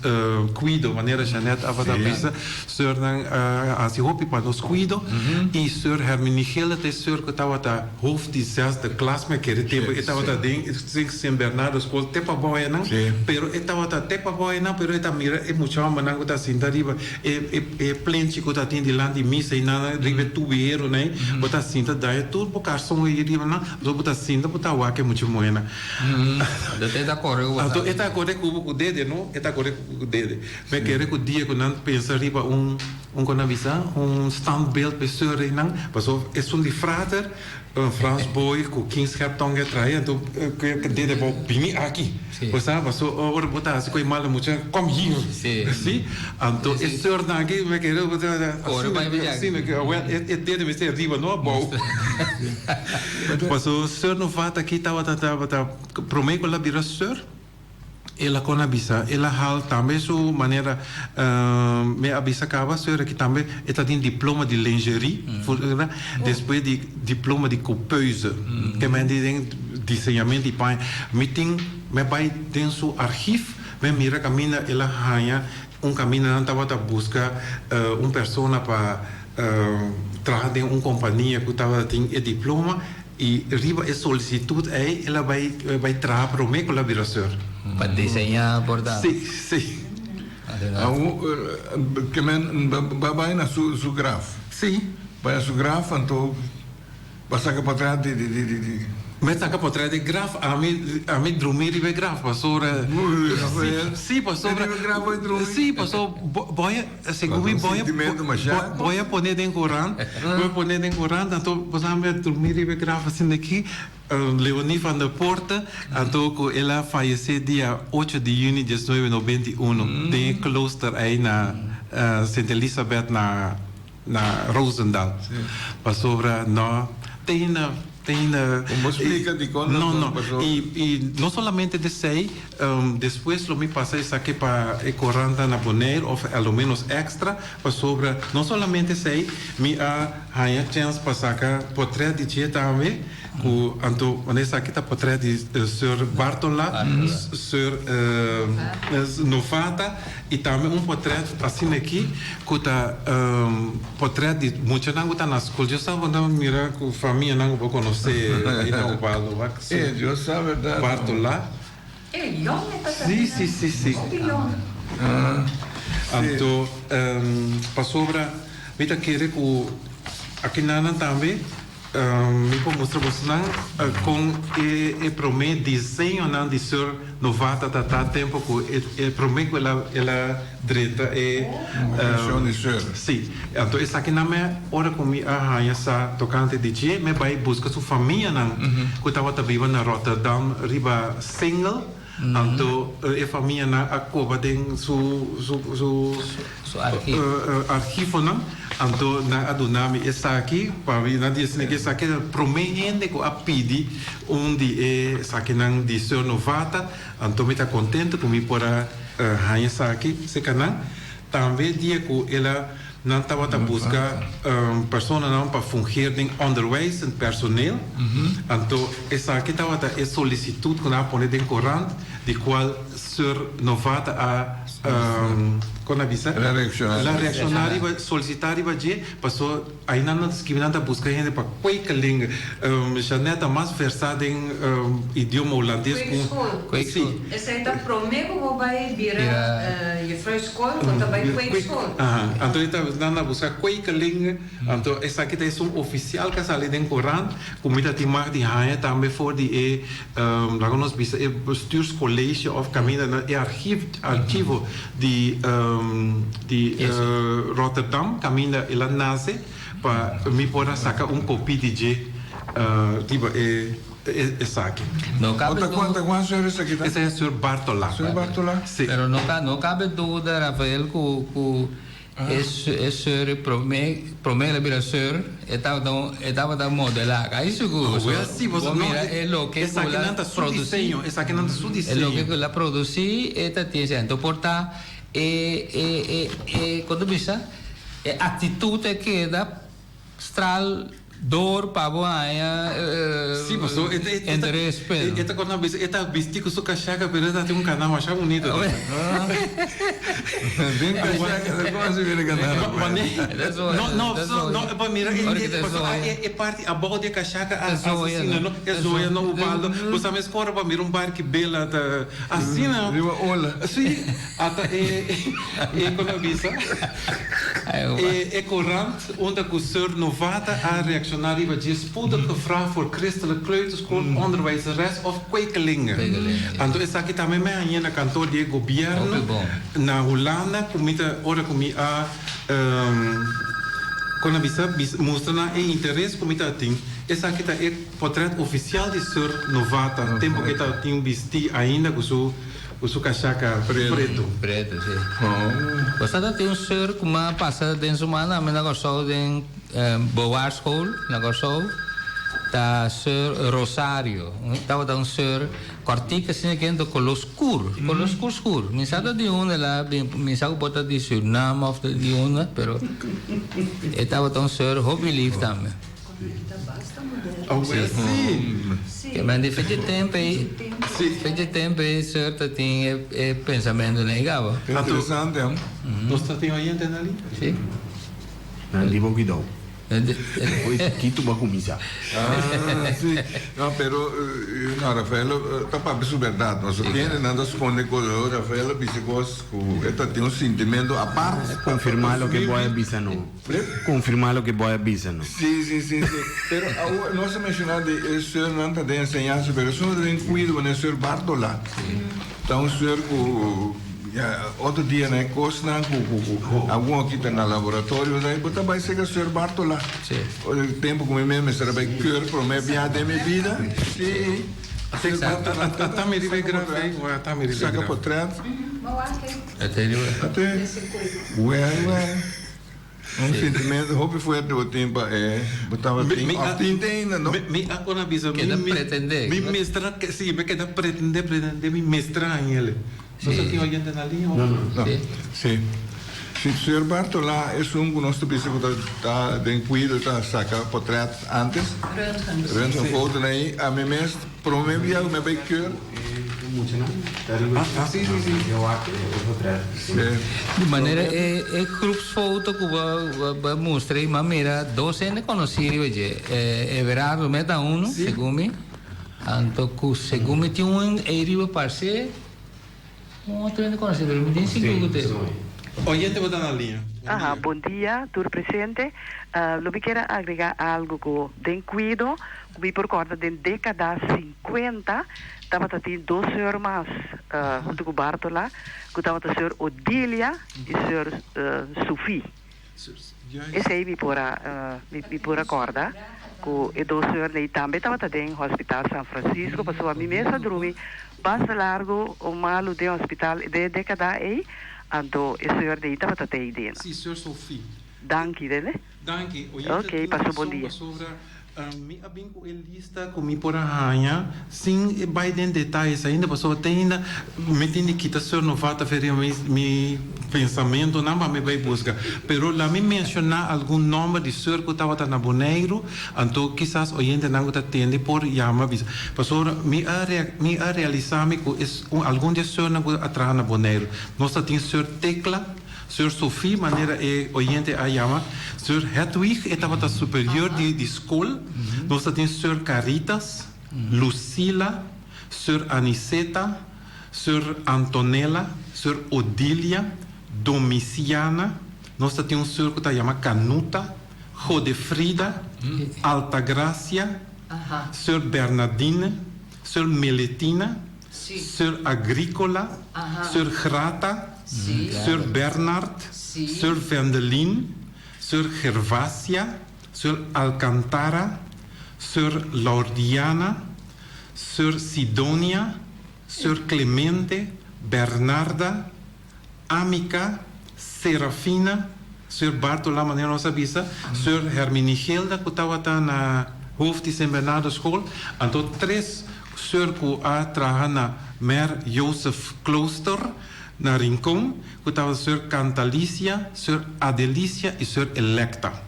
kuido, manera Jeanette tabata bisa, Sirnan a hasi hopi pa nos kuido. I Sir Hermenigilda ta e Sir ku tabata hoofd di zesde klas, mi a kere tempu e tabata den Sint Bernardo School te pabou einan, pero e tabata te pabou einan pero e ta mira e mucha hombernan ku ta sinta riba. E e plenchi ku ta tin dilanti misa ei nan riba e tuberonan ei, bo ta sinta daña tur bo karson ei riba nan, pasobra bo ta sinta bo ta wak e mucha muhénan. Anto e ta kore ku bo Anto e ta kore ku bo ku dede no, e ta kore ku bo ku dede. Mi a kere ku dia ku nan pensa riba un un kon nan bisa un standbeeld pa e seur einan, pasobra esun di frater Frans Boy ku King Scherptong a trae anto ku dede bo bini aki bo sa paso ora bo ta hasi ku e malo mucha kom hier si anto e seurnan aki mi kere asina awel e dede mester riba no abou paso seur Novata aki tabata tabata prome ku el a bira seur. El a kon a bisa. El a hal tambe su manera mi a bisa caba seur aki tambe e ta tin diploma di lingerie despues di diploma di coupeuse ke men di den diseñamento di paña mi tin mi a bay den su archief mi a mira caminda el a haña un caminda nan tabata busca un persona pa traha den un compania cu tabata tin e diploma. I riba e solicitud ei el a bai bai traha prome cu el a bira seur. Pa diseña por ta. Si, si. Awo ke men ba bai na su su graf. Si. Bai na su graf anto ba saca potret di di di di. Mi a saca potret di graf ami ami drumi riba e graf pasobra. Si, si pasobra. Riba e graf bo a drumi. Si pasobra bo a. Segun mi boy a boy a pone den corant, boy a pone den corant, anto bo sa mi a drumi riba e graf asina aki, Leonie van der Poorte, anto cu el a fayece dia ocho di juni diesnuebe nobenta i uno den e klooster ey na Sint Elisabeth na na Roosendaal. Pasobra no te hina te hina. Con bo splica dicon No no y y no solamente desey. Despues lo mi pasa esaki pa e koranta na Bonaire of a lo menos extra, pasobra no solamente esei, mi a haña chèns pa saka potrèt di dje tambe, ku anto wanneer esaki ta potrèt di Sir Bartola, Sir Novata i tambe un potrèt asina aki ku ta potrèt di muchanan ku ta na skol. Dios sa bo ta mira ku famianan ku bo konosé Reyna Ubaldo wak. E Dios sa verdad. Bartola. E yong e ta Si, si, si, si. Hopi yong. Anto, pasobra mi ta kere ku akinanan tambe mi por mustra bosonan kon e e prome diseñonan di Sir Novata ta ta tempo ku e prome ku el a el a drenta e Comisión di Sir. Si. Anto esakinan mi ora ku mi a haña sa tokante di dje, mi a bai buska su famianan ku tabata biba na Rotterdam riba Singel. Anto e famianan a koba den su su Su archivo. archivonan. Anto nan a duna mi esaki pa mi, nan di esaki esaki ta prome hende ku a pidi un di e esakinan di Seur Novata, anto mi ta kontento ku mi por a haña esaki serka nan. Tambe dia ku el a nan tabata buska personanan pa fungir den onderwijzend personeel, anto esaki tabata e solisitut ku nan a pone den korant di kual Seur Novata a kon a bisa? El a reakshoná. El a reakshoná riba, solisitá riba dje, paso ainan nan ta skibi nan ta buska hende pa kwekeling. Jeanette ta mas versá den idioma hulandes ku. Kweekschool. Sí. Esei ta promé ku bo bai bira juffrouw skol, bo ta bai kweekschool. Aha. Anto e ta nan a buska kwekeling. Anto esaki ta esun ofisial ku a sali den korant ku mi ta tin mag di haña tambe for di e Laga nos bisa e bestuurscollege of caminda na e archief, archivo di di Rotterdam caminda el a nace pa mi por a saca un copie di dje riba e esaki. No cabe Ota cuanta cuan soeur esaki ta? Esaki ta soeur Bartola. Soeur Bartola? Si. Pero no no cabe duda Rafael cu cu E soeur e prome prome el a bira soeur e tabata un e tabata modela casi sigur Awel si bo bo no mira e loke ku esaki el a nan ta su produci diseño esaki nan ta su e diseño. loke ku el a produci e ta tin esei anto por ta e e e e kon ta bisa e actitud a keda Straal door pa bo haña Sí, paso e ta e ta interes p'e. e ta con a bisa e ta bisti cu su cachaca pero e ta tin un cana masha bunito. Den cachaca ta con si bira cana. No no no no pa mira e paso e parti abao di e cachaca a asina no e zoya no Ubaldo bo sa mes ora pa mira un barki bela ta asina. Riba ola. Sí ata e e con a bisa e e corant. Unda ku Sir Novata a reakshoná riba dje spoedig gevraag voor christelijk kleuterschool, onderwijzeres of kwekelingen. Anto esaki tambe mi a hañ'é na kantoor di e gobièrnu na Hulanda ku mi ta ora ku mi a kon a bisa mustra nan e interes ku mi ta tin. Esaki ta e potrèt ofisial di Sir Novata tempu ku e tabatin bistí ainda ku su Ku su kashaka pretu. Pretu, si. Bo sa ta tin un seur ku mi a pasa den su man ami na Kòrsou den Bewaarsschool na Kòrsou ta seur Rosario. Tabata un seur kòrtik asina kende koló skur, koló skur skur. Mi sa ta di unda el a bin, mi sa ku por ta di Surinam òf di unda pero e tabata un seur hopi lif tambe. Sí. Ke men di fecha tempo ei, fecha tempo ei soeur ta tin e pensamentu nei gaba. Interesante am. Nos ta tin oyente na línea? Sí. Nan di bo cuidao. Hoy chiquito bo a cuminsa. Ah, sí. No, pero no, Rafael ta papia su berdad. Nos tiene nan ta sconde cos. Rafael a bisa cos cu e ta tin un sintimento apart. Confirma loke bo a bisa no. Confirma loke bo a bisa no. Sí, sí, sí, sí. Pero awor nos a menciona di e soeurnan ta den enseñansa, pero esun ta den cuido, manera soeur Bartola. Ta un soeur cu ya otro dia na e cosnan cu cu cu algun aki ta na laboratorio, bo ta bay cerca soeur Bartola. E tempo cu mi mes mester a bay keur prome bia den mi bida. Sí. Soeur Bartola Ata mi riba e graf ey, ata mi riba e graf. Saca potret. Ate. Well, well. Un sintimento hopi fuerte bo tin pa e bo tabatin of tin te ainda no? Mi a con a bisa mi Keda pretende. Mi mester a si mi keda pretende pretende mi mester a hañele. No sa tin oyente na liña of? No no. Si. Si señor Bartola esun cu nos ta bisa cu ta ta den cuido ta saca potret antes. Röntgen. Röntgen foto na ey ami mes Prome bia ku mi a bai keur. Di manera e e groepsfoto ku bo bo a mustra ei, mi a mira dos hende konosí riba dje. Everardo meta unu, segun mi. Anto ku segun mi tin un ei riba parse un otro hende konosí, pero mi tin sigur ku ta e. Oyente bo ta na liña. Aha, bon dia tur presente. Lo mi kier a agrega algo ku den kuido ku mi por kòrda den dékada sinkuenta tabata tin dos seur mas huntu ku Bartola ku tabata seur Odilia i seur Sufí. Esei mi por a mi por a kòrda ku e dos seurnan ei tambe tabata den Hospital San Francisco pasobra mi mes a drumi basta largu o malu den hospital den e dékada ei anto e seurnan ei tabata te ei dena. Sí, seur Sofí. Danki, tende. Danki. Oyente Ok, tin pasa bon rason dia. pasobra mi a bin ku e lista ku mi por a haña sin bai den detayes ainda pasobra te ainda mi tin di kita Sir Novata for riba mi mi pensamentonan pa mi bai buska. Pero la mi menshoná algun nòmber di Sir ku tabata na Boneiru anto kisas oyentenan ku ta tende por yama bisa pasobra mi a mi a realisá mi ku es algun di e Sirnan ku a traha na Boneiru nos ta tin Sir Tecla, Seur Sophie, manera e oyente a yama, Seur Hedwig, e tabata superior di di skol. Nos ta tin Seur Caritas, Lucila, Seur Aniceta, Seur Antonella, Seur Odilia, Domiciana, nos ta tin un seur ku ta yama Canuta, Godefrida, Altagracia, Seur Bernadine, Seur Meletina, Sir Agricola, Sir Grata, Sir Bernard, Sir Vendelin, Sir Gervasia, Sir Alcantara, Sir Laurdiana, Sir Sidonia, Sir Clemente, Bernarda, Amica, Serafina, Sir Bartola manera nos a bisa, Sir Herminigilda cu tabata na hoofd di Sint Bernardo School, anto tres Sir cu a traha na Mer Josef Klooster na Rincon, cu tabata Sir Cantalicia, Sir Adelicia y Sir Electa.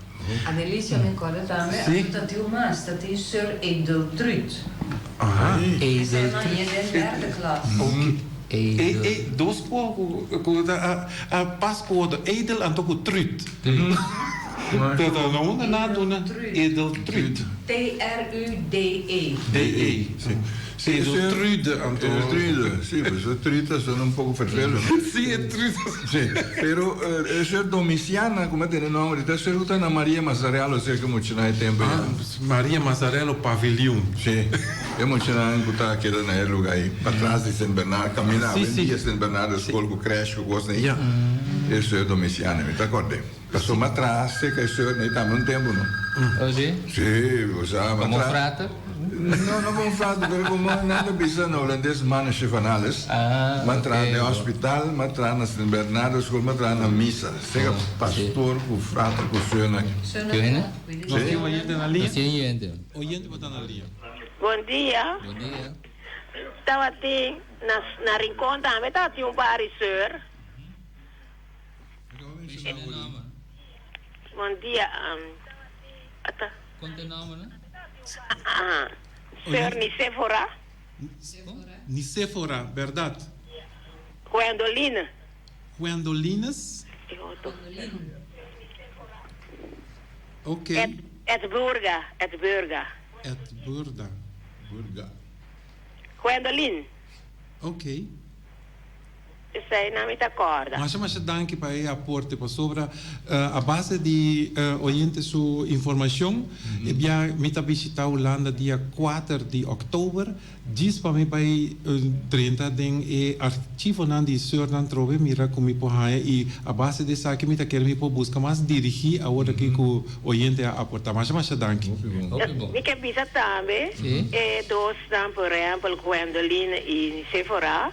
Adelicia mi acorda tambe, anto ta tin un mas, ta tin Sir Edeltrud. Aha. Esei nan ye den derde klas. Oké. E e dos ku ku ta a pas ku otro, Edel anto ku Trud. Ta ta na unda nan a duna Edeltrud. T-R-U-D-E. D-E, si. Edeltrude anto. Edeltrude, si, pues e Trud ta sona un poko ferfelu, no? Si, e Trud. Si, pero e ser Domiciana, ku mi a tene nomber, ta ser ku ta na Maria Mazzarello serka muchanan e tempu ei. Ah, Maria Mazzarello Paviljoen. Si, e muchanan ku ta keda na e luga ei, patras di Sint Bernard, kaminda awendia Sint Bernardo skol ku krèsh ku kosnan ei. E ser Domiciana, mi ta kòrd'é. Pasobra mi a traha serka e ser ei tambe un tempu, no? Oh, si? Si, bo sa, mi a Komo traha. frater? No, no komo frater, pero komo nan ta bisa na holandes mannetje van alles. Ah, Mi a traha oké. den hospital, mi a traha na Sint Bernardo School, mi a traha na misa. Serka pastor ku frater ku seurnan. Ke hende? Nos tin oyente na liña? Nos tin oyente. Oyente bo ta na liña. Bon dia. Bon dia. Tabatin na na Rincon tambe tabatin un par di seur. Bon dia ata. Kon ta e nomber no? Aha. Seur Nicefora. Nicefora, berdad. Gwendolina. Gwendolines. E otro. Ok. Ed Edburga, Edburga. Edburda. Burga. Gwendolyn. Ok. Esei nan mi ta corda. Masha masha danki pa e aporte pasobra a base di oyente su informacion e bia mi ta bishita Hulanda dia kuater di oktober djis pa mi bai drenta den e archivonan di Seurnan trobe mira ku mi por haña i a base di esaki mi ta kere mi por buska mas dirigi awor aki ku oyente a aporta. Masha masha danki. Mi ke bisa tambe e dosnan por ehempel Gwendoline i Sephora.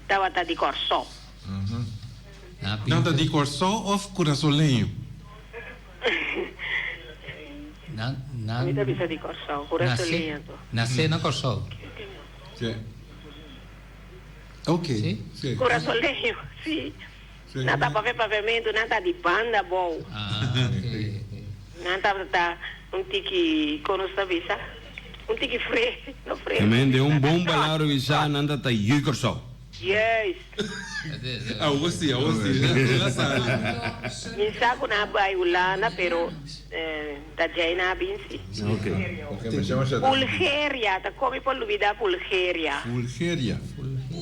Tabata di Kòrsou. Nan ta di Kòrsou òf Kurasoleño? Mi ta bisa di Kòrsou, Kurasoleño anto. Nasé na Kòrsou. Sí. Ok. Sí. Kurasoleño, sí. Nan ta papia papiamentu, nan ta di banda bou. Ah, ok. Nan tabata un tiki, kon nos ta bisa? Un tiki fre, no fre. Amen, den un bon palabra bisa nan ta ta yu Kòrsou. Juist. Awor si, awor si, el a sali. Mi sa ku nan a bai Hulanda, pero ta djei nan a bin si. Ok. Bulgeria, ta komi por lubida Bulgeria. Bulgeria.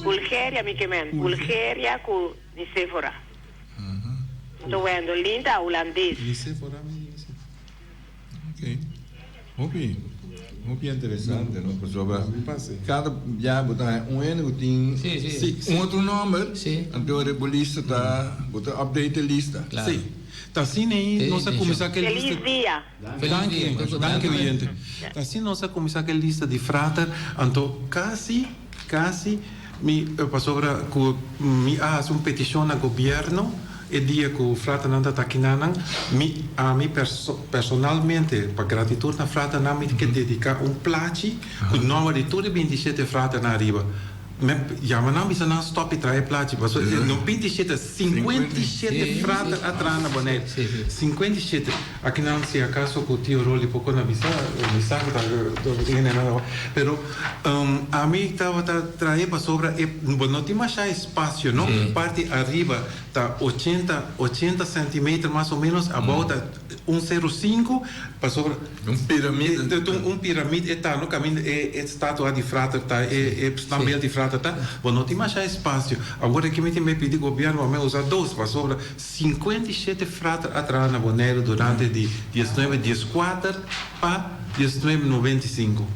Bulgeria mi ke men, Bulgeria ku Nicefora. Nto Wendolin ta hulandes. Nicefora mi dice. Ok. Hopi, hopi interesante, no? Pasobra cada bia bo ta haña un hende ku tin un otro nomber, anto ora bo lista ta, bo ta update e lista. Claro. Sí. Ta asina ei nos a kuminsá ku e lista. Feliz dia. Danki, danki oyente. Ta asina nos a kuminsá ku e lista di frater, anto kasi, kasi mi, pasobra ku mi a hasi un petishon na gobièrnu. e dia ku fraternan ta ta kinanan, mi ami personalmente pa gratitut na fraternan mi ke dediká un plachi ku nòmber di tur e bintishete fraternan ariba. Mi a yama nan bisa nan stop di traha e plachi pasobra no bintishete, sinkuentishete frater a traha na Boneiru. Sinkuentishete. Aki nan si acaso cu tio Rolly poco na bisa mi sa cu ta hende nan ta pero ami tabata trahe pasobra e bo no tin masha espacio no parti ariba ta ochenta ochenta centimeter mas o menos abao ta un cero cinco pasobra Un piramid un piramid e ta no caminda e e statua di frater ta e e standbeeld di frater ta bo no tin masha espacio awor aki mi tin bay pidi gobierno pa mi usa dos pasobra 57 frater a traha na Boneiru durante di diesnuebe dieskuater pa diesnuebe noventa i sinku.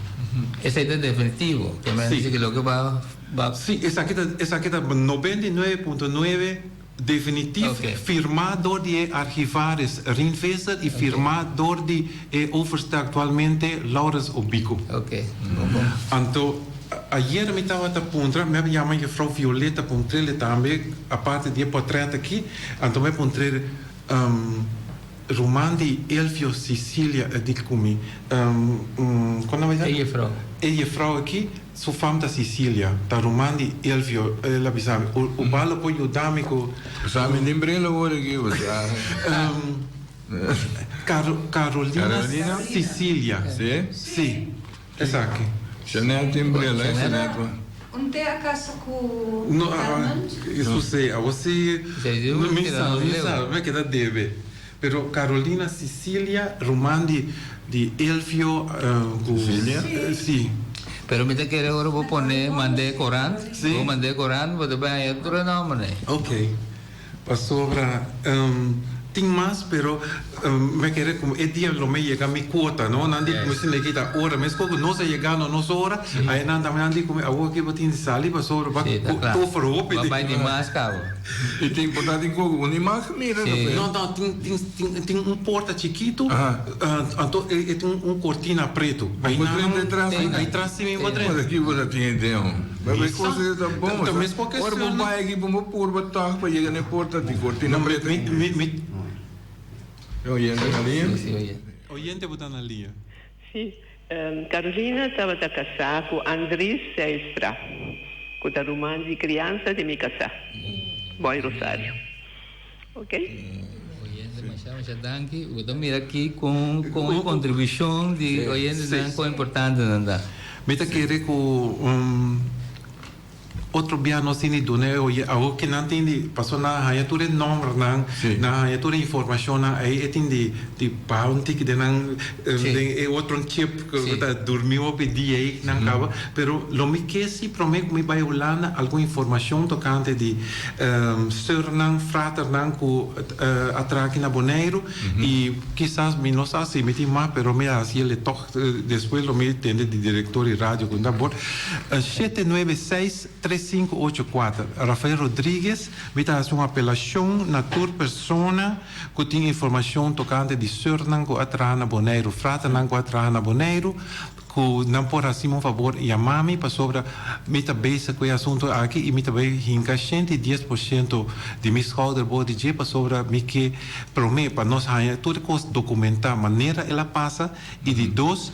Esei ta definitivo, ke men Si. di loke ba ba. Si, esaki ta esaki ta 99.9 definitif, Oké. firmá dor di e archivaris Rien Visser i firmá dor di e overste aktualmente Laurens Obico. Oké, bon bon. Anto Ayera mi tabata puntra, mi a yama juffrouw Violeta puntr'el tambe, aparte di e portret aki, anto mi a puntr'el, Ruman di Elvio Cicilia a di ku mi, kon nan a bisa? E juffrouw. E juffrouw aki, su fam ta Cicilia, ta ruman di Elvio, el a bisa mi, U balo por yuda mi ku. Sa mi tin bril awor aki, bo sa. Carolina Cicilia. Si? Si. Esaki. Chanel tin bril eh Chanel pa. Un te a casa cu No Edmund? Eso si, abo si mi sa mi sa mi a keda debe pero Carolina Cicilia ruman di di Elvio cu Cicilia? Si. Pero mi ta kere ora bo pone mand'e corant, bo mand'e corant bo ta bay haña tur e nomber ei. Ok. Pasobra tin mas pero mi a kere como e dia lo mi yega mi cuota no nan di mi sinti ki ta ora mesco cu nos a yega no nos ora ahi nan tambe nan di cu mi awor ki bo tin di sali pasobra bo a tofer hopi Bo a bay di mas cabo. Y tin por ta tin cu un imagen mira No no tin tin tin un porta chikito anto e tin un cortina preto Bo por drenta atras ahi tras si mi por drenta. Ora ki bo ta tin idea ho. Pero e cosa ei ta bon. Ta mes poco Ora bo bai aki bo bo purba tog pa yega na e porta di cortina preta. E oyente na liña? Si, oyente. Oyente bo ta na liña. Si, Carolina tabata casá cu Andries Zijlstra, cu ta ruman di crianza di mi casá, Boy Rosario. Ok. Oyente masha masha danki. Bo ta mira aki con con e contribucion di oyentenan con importante nan ta. Mi ta kere cu otro bia nos tin di duna e oye awor ke nan tin di paso nan a haya tur e nombernan nan a haya tur e informacionnan ahi e tin di di baha un tiki den nan den e otro chip ku ta durmi hopi dia ahi nan kaba pero lo mi ke si prome ku mi bai Hulanda algun informacion tocante di Sùrnan, fraternan ku a traha aki na Boneiru i kisas mi no sa si mi tin mas pero mi a hasi el e tòg despues lo mi tende di direktor di radio ku ta bor shete nuebe seis tres sinku ocho kuater Rafael Rodriguez mi ta hasi un apelashon na tur persona ku tin informashon tokante di sùrnan ku a traha na Boneiru fraternan ku a traha na Boneiru Ku nan por hasi mi un fabor yama mi pasobra mi ta bezig ku e asuntu aki i mi ta bai hinka 110% di mi schouder bo di dje pasobra mi ke promé pa nos haña tur e kos dokumentá manera el a pasa i di dos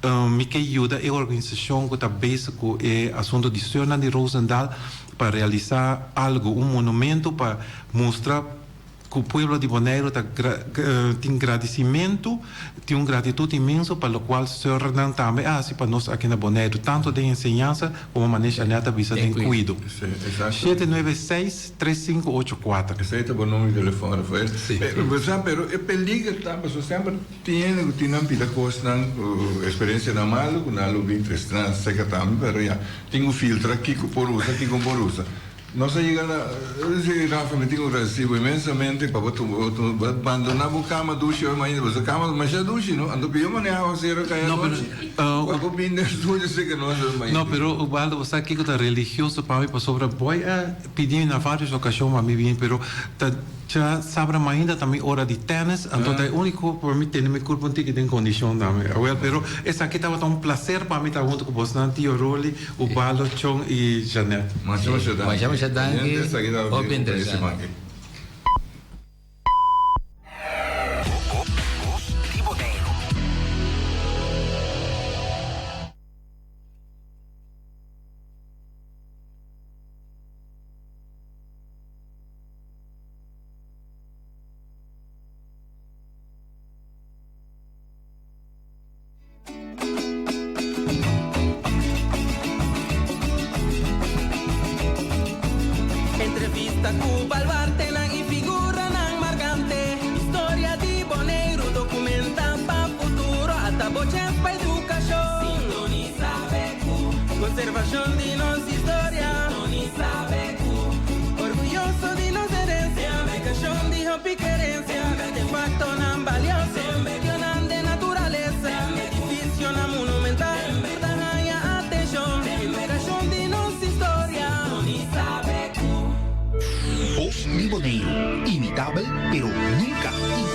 mi ke yuda e organisashon ku ta bezig ku e asuntu di Seurnan di Roosendaal pa realisá algu un monumento pa mustra Ku pueblo di Boneiru ta tin gradisimentu, tin un gratitut inmenso pa lokual sùrnan tambe a hasi pa nos aki na Boneiru, tantu den enseñansa komo manera Shanel ta bisa den kuido. 796 3584. Esei ta bo numero di telefòn, Rafael? Sí. Bo sa, pero e peliger ta pasobra semper tin hende ku tin nan pida kosnan ku eksperensianan malu ku nan lo bin tres nan seka tambe, pero ya, tin ku filtra kiko por usa, kiko no por usa. Nos a yega na si Rafa mi tin ku gradisi bo inmensamente pa bo bo bandona bo kama dushi hoy mainta bo kama ta masha dushi no anto pio manera awasero kai anochi pa bo bin den studio si ke nos hoy mainta. No pero Ubaldo bo sa kiko ta religioso pa mi pasobra boy a pidi mi na varios ocasion pa mi bini pero ta Cha sabra mainda ta mi ora di tennis, anto ta e unico pa mi tene mi curpa un tiki den condicion tambe. Awel, pero esaki tabata un placer pa mi ta hunto cu bosnan, Tio Rolly, Ubaldo, Chon y Jeanette. Masha masha danki. Masha masha danki, hopi interesante. Bista ku baluartenan i figuranan markante. Historia di Boneiru dokumentá pa futuro. Ata bo chèns pa edukashon. Sintonisá BQ. Konservashon di nos historia. Sintonisá BQ. Orguyoso di nos herensia. Edukashon di hopi kerensia. Artefaktonan balioso. Medionan den naturalesa. Edifisionan monumental. Ta haña atenshon. Edukashon di nos historia. Sintonisá BQ. Bos di Boneiru, imitabel pero nunca igualabel.